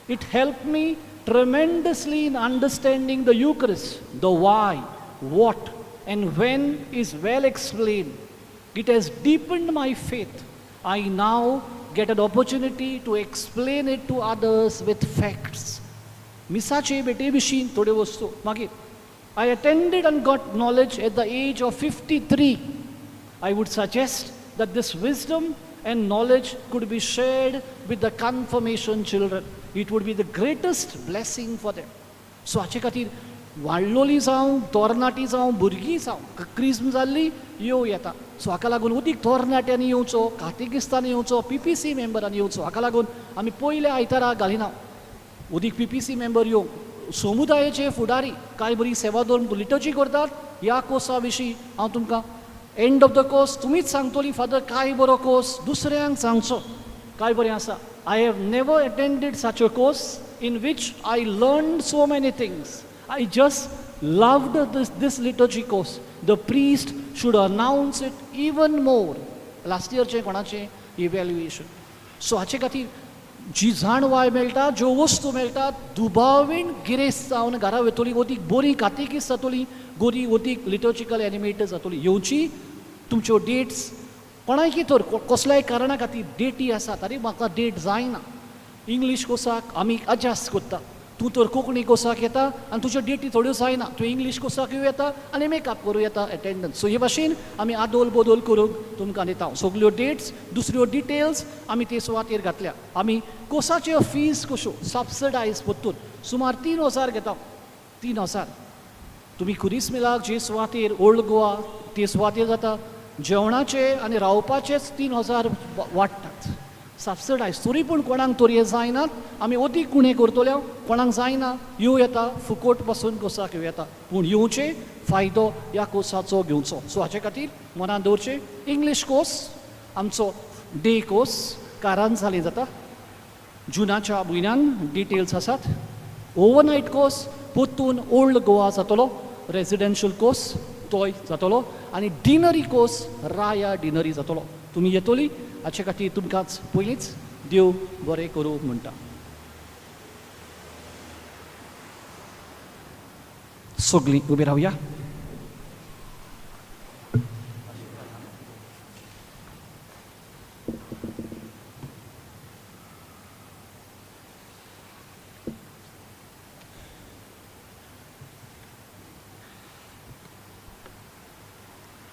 It help me tremendously in understanding the Eucharist, the why, what and when is well explained. It has deepened my faith. I now get an opportunity to explain it to others with facts. मिसाचे भेटे विशीं थोड्यो वस्तू. मागीर I attended and got knowledge at the age of 53. I would suggest that this wisdom and knowledge could be shared with the confirmation children. It would be the greatest blessing for them. So हाचे खातीर वाडलोली जावं, तरणाटी जावं, भुरगीं जावं, क्रिज्म जाल्ली येवं येता. सो हाका लागून उदीक तरणाट्यांनी येवचो, कातिकिस्तांनी येवचो, पीपीसी मेंबरांनी येवचो. हाका लागून आमी पयल्या आयतारा घालिना. उदीक पीपीसी मेंबर येवंक, समुदायाचे फुडारी कांय बरी सेवा धरून लिटर्जी करतात. ह्या कोर्सा विशीं हांव तुमकां एंड ऑफ the course तुमीच सांगतली, फादर काय बरो कोर्स, दुसऱ्यांक सांगचो काय बरें आसा. I have never attended such a course in which I learn so many things. I just loved this liturgy course. The priest should announce it even more. Last इयरचें कोणाचें evaluation. So हाचे खातीर जी जाणवाय मेळटा, ज्यो वस्तू मेळटा, दुबावीन गिरेस्त जावन घरा वयतली, अदीक बरी कातिकीस जातली, गोरी अदीक लिटर्जिकल एनिमेटर जातली. येवची तुमच्यो डेट्स कोणायकी तर कसल्याय कारणा खातीर डेटी आसात, आरे म्हाका डेट जायना, इंग्लीश कोर्साक आमी एडजस्ट करता, तूं तर कोंकणी कोर्साक येता आनी तुज्यो डेटी थोड्यो जायना, तूं इंग्लीश कोर्साक येवं येता आनी मेकअप करूं येता एटेंडन्स. सो हे भाशेन आमी आदोल बदल करूंक तुमकां दिता. सगल्यो डेट्स, दुसऱ्यो डिटेल्स आमी ते सुवातेर घातल्या. आमी कोर्साच्यो फीज कश्यो सबसिडायज परतून सुमार 3,000 घेता. 3,000 तुमी खुरीस मिलाक जे सुवातेर ओल्ड गोवा ते सुवातेर जाता, जेवणाचे आनी रावपाचेच 3,000 वाडटात सबसिडायज. तरी पूण कोणाक तरी जायनात, आमी अदीक गुणे करतले. कोणाक जायना येवं येता, फुकोट पासून कोर्साक येवं येता, पूण येवचे फायदो ह्या कोर्साचो घेवचो. सो हाचे खातीर मनान दवरचें, इंग्लीश कोर्स आमचो डे कोर्स कारांजाली जाता जुनाच्या म्हयन्यान, डिटेल्स आसात. ओवरनायट कोर्स परतून ओल्ड गोवा जातलो, रेजिडेन्शियल कोर्स तोय जातलो, आनी डिनरी कोर्स राया डिनरी जातलो. तुमी येतली हाचे खातीर तुमकांच पयलींच देव बरें करूं म्हणटा. सगळीं उबी रावया.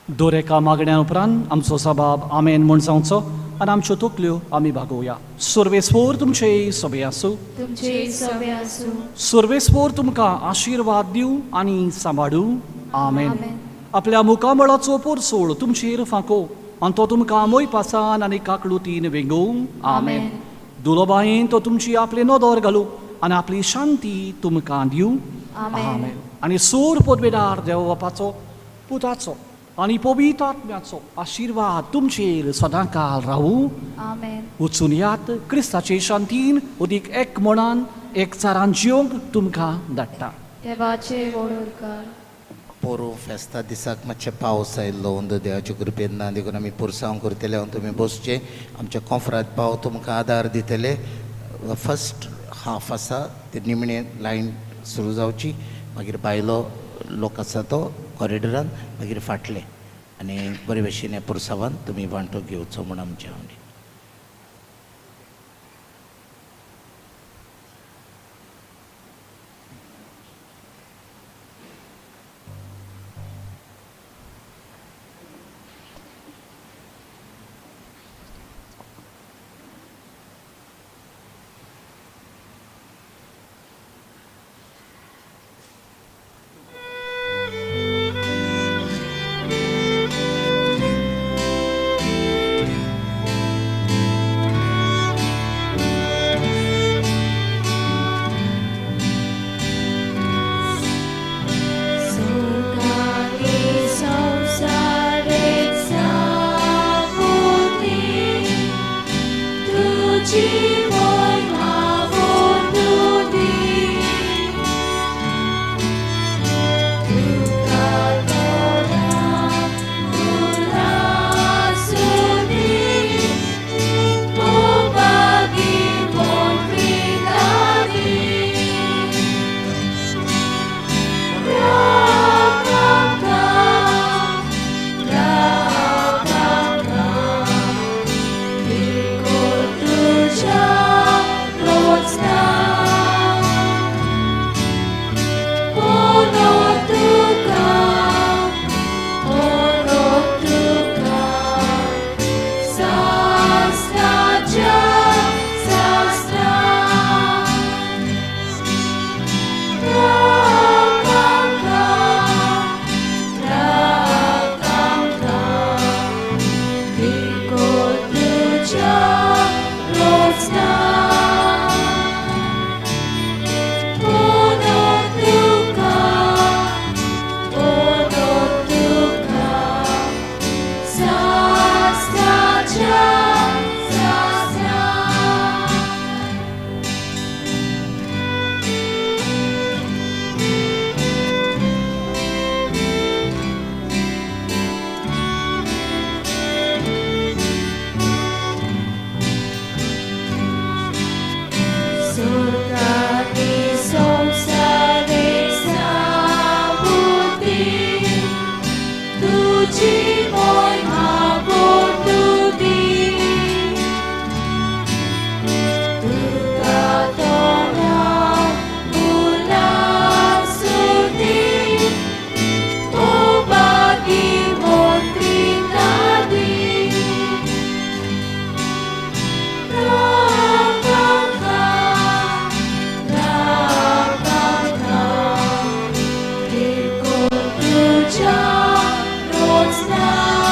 दर एका मागण्या उपरांत आमचो सबाब आमेन म्हूण जावचो आनी आमच्यो तकल्यो आमी भागोवया. सर्वेस्पोर तुमचे सभे आसूं, तुमचे सभे आसूं. सर्वेस्पोर तुमकां आशिर्वाद दिवं आनी सांबाळूं. आमेन. आपल्या मुखामळाचो पोरसोळ तुमचेर फांको आनी तो तुमकां मोयपासान आनी काकळुतीन वेंगोवं. आमेन. दुलोबायेन तो तुमची आपली नदर घालूं आनी आपली शांती तुमकां दिवं. आमेन. आनी सोर पदवेदार देव बापाचो, पुताचो आनी पवित्र आत्म्याचो आशिर्वाद तुमचेर सदांकाल रावूं. आमेन. वचून यात क्रिस्ताचे शांतीन अदीक एक मनान एकचारान जिवंक तुमकां धाडटा. देवाचे व्हड उपकार. पोरूं फेस्ता दिसाक मातशें पावस आयिल्लो, अंदू देवाचे कृपेन ना देखून आमी पुरसांव करतले. तुमी बसचें, आमचे कोंफ्राद पाव तुमकां आदार दितले. फर्स्ट हाफ आसा ते निमणे लायन सुरू जावची, मागीर बायलो लोक आसा तो कॉरिडोरान, मागीर फाटले आनी बरे भशेन ह्या पुरसांवान तुमी वांटो घेवचो म्हूण आमचें हांव. तुजी मोयमा कोर्तुदी तुका तोंडार फुलां सुती ओ बागी मोत्रितादी तुझ्या रोजना.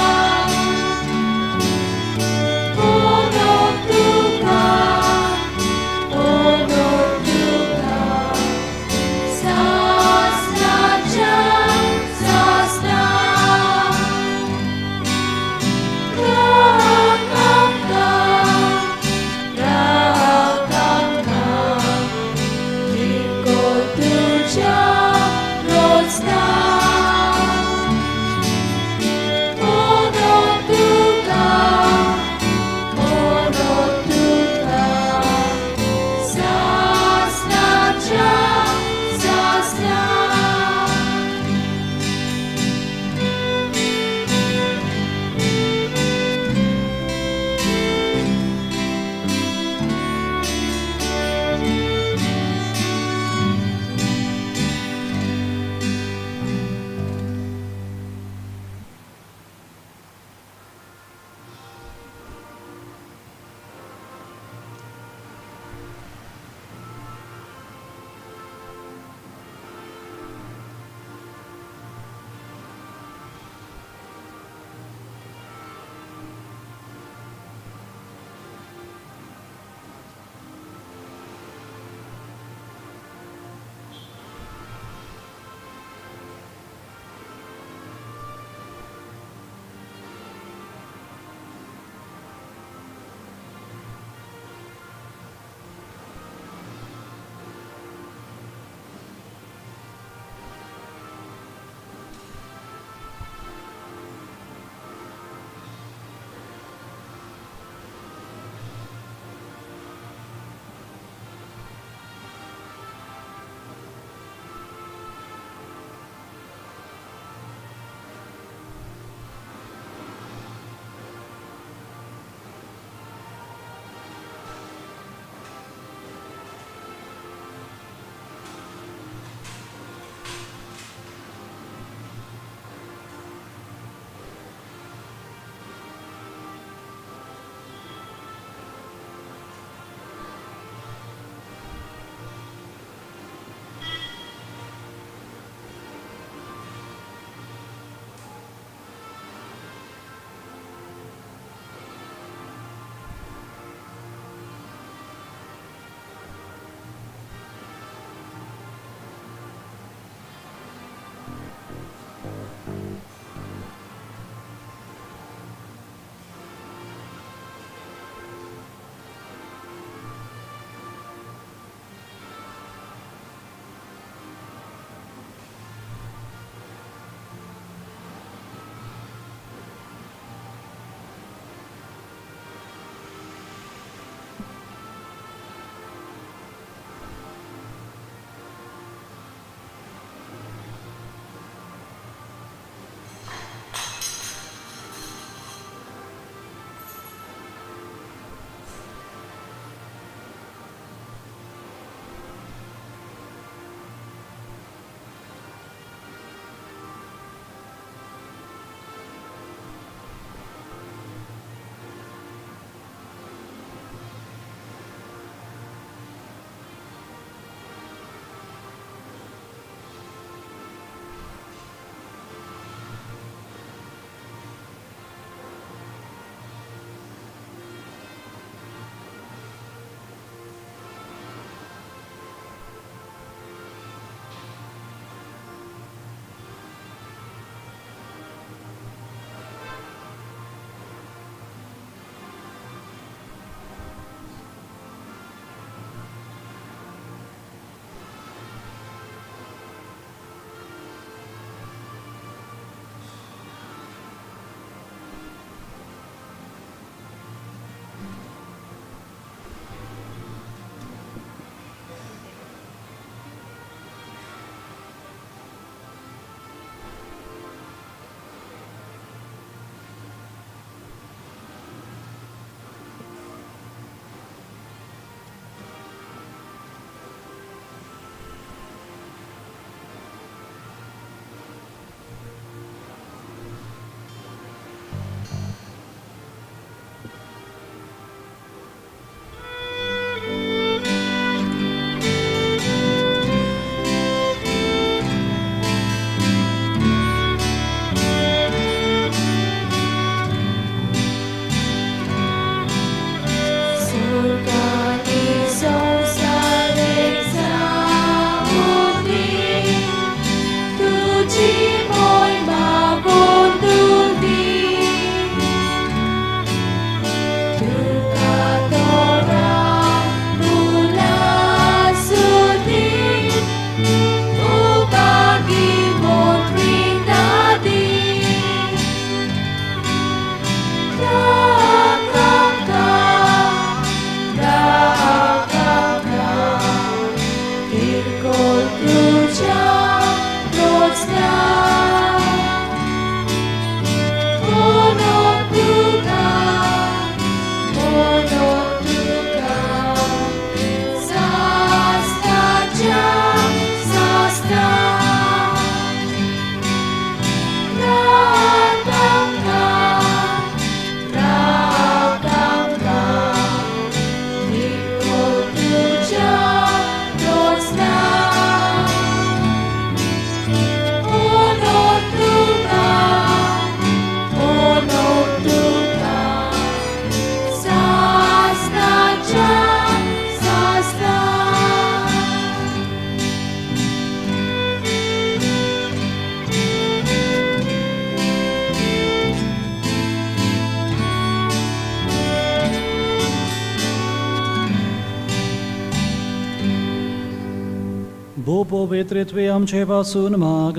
पवित्रत्वे आमचे पासून माग.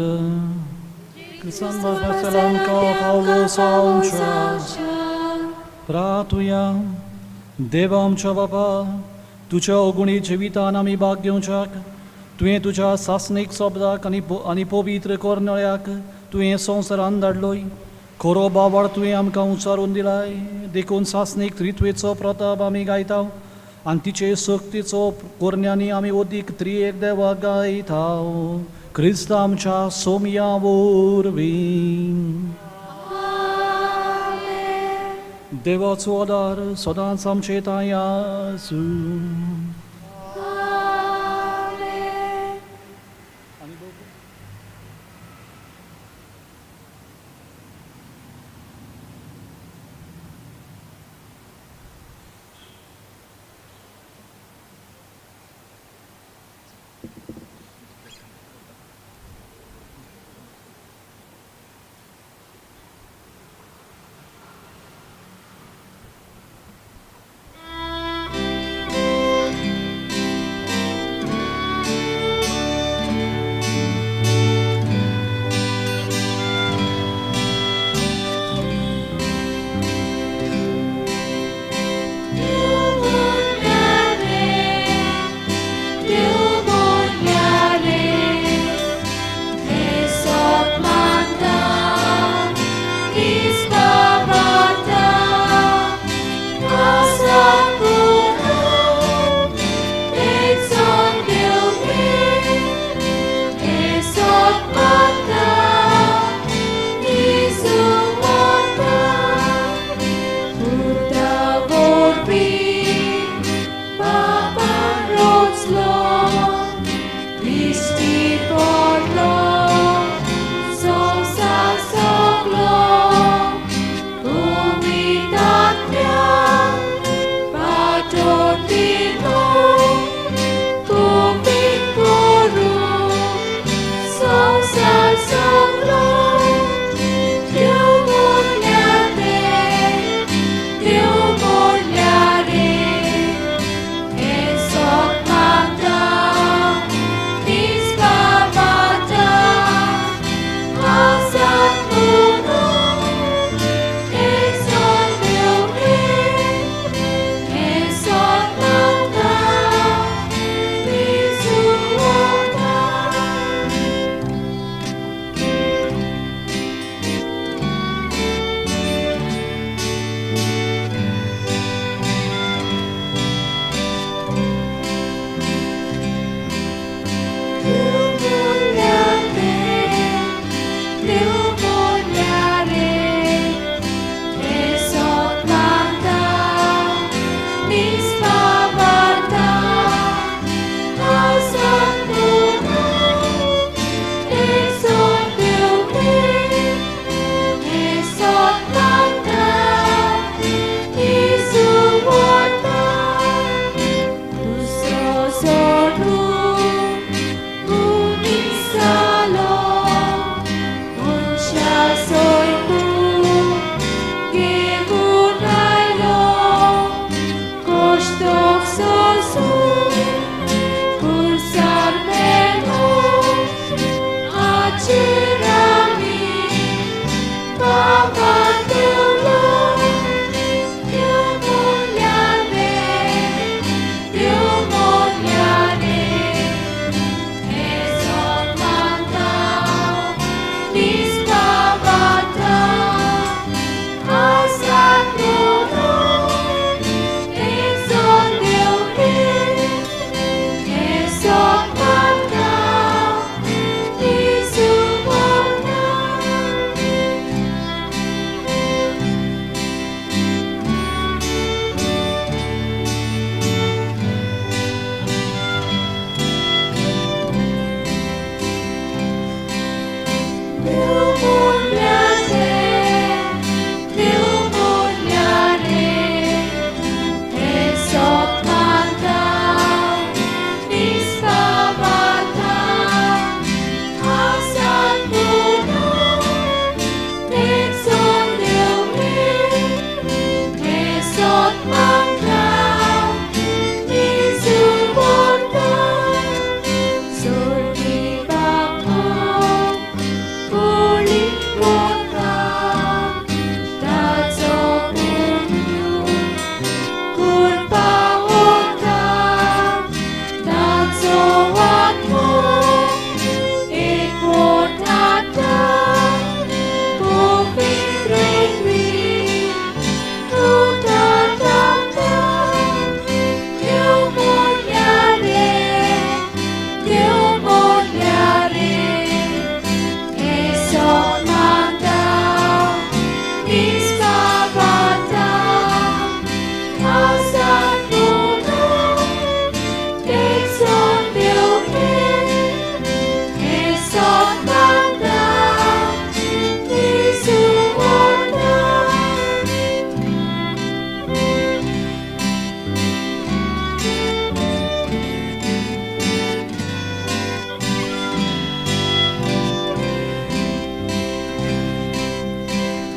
क्रिस्तान आमकां पावलो जावच्या प्रातुया. देवा आमच्या बापा, तुज्या अगुणी जिवितान आमी भाग घेवच्याक तुवें तुज्या सासणीक शब्दाक आनी पवित्र कोरनळ्याक तुवें संवसारान धाडलोय. खरो बावाड तुवें आमकां उचारून दिलाय, देखून सासणीक त्रित्वेचो प्रताप आमी गायता आनी तिचे शक्तीचो कोरण्यांनी आमी अदीक त्रिएक देवाक गायता, क्रिस्त आमच्या सोमया वरवीं. देवाचो आदार सदांच आमचे तांय आसूं. Amen.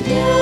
Yeah.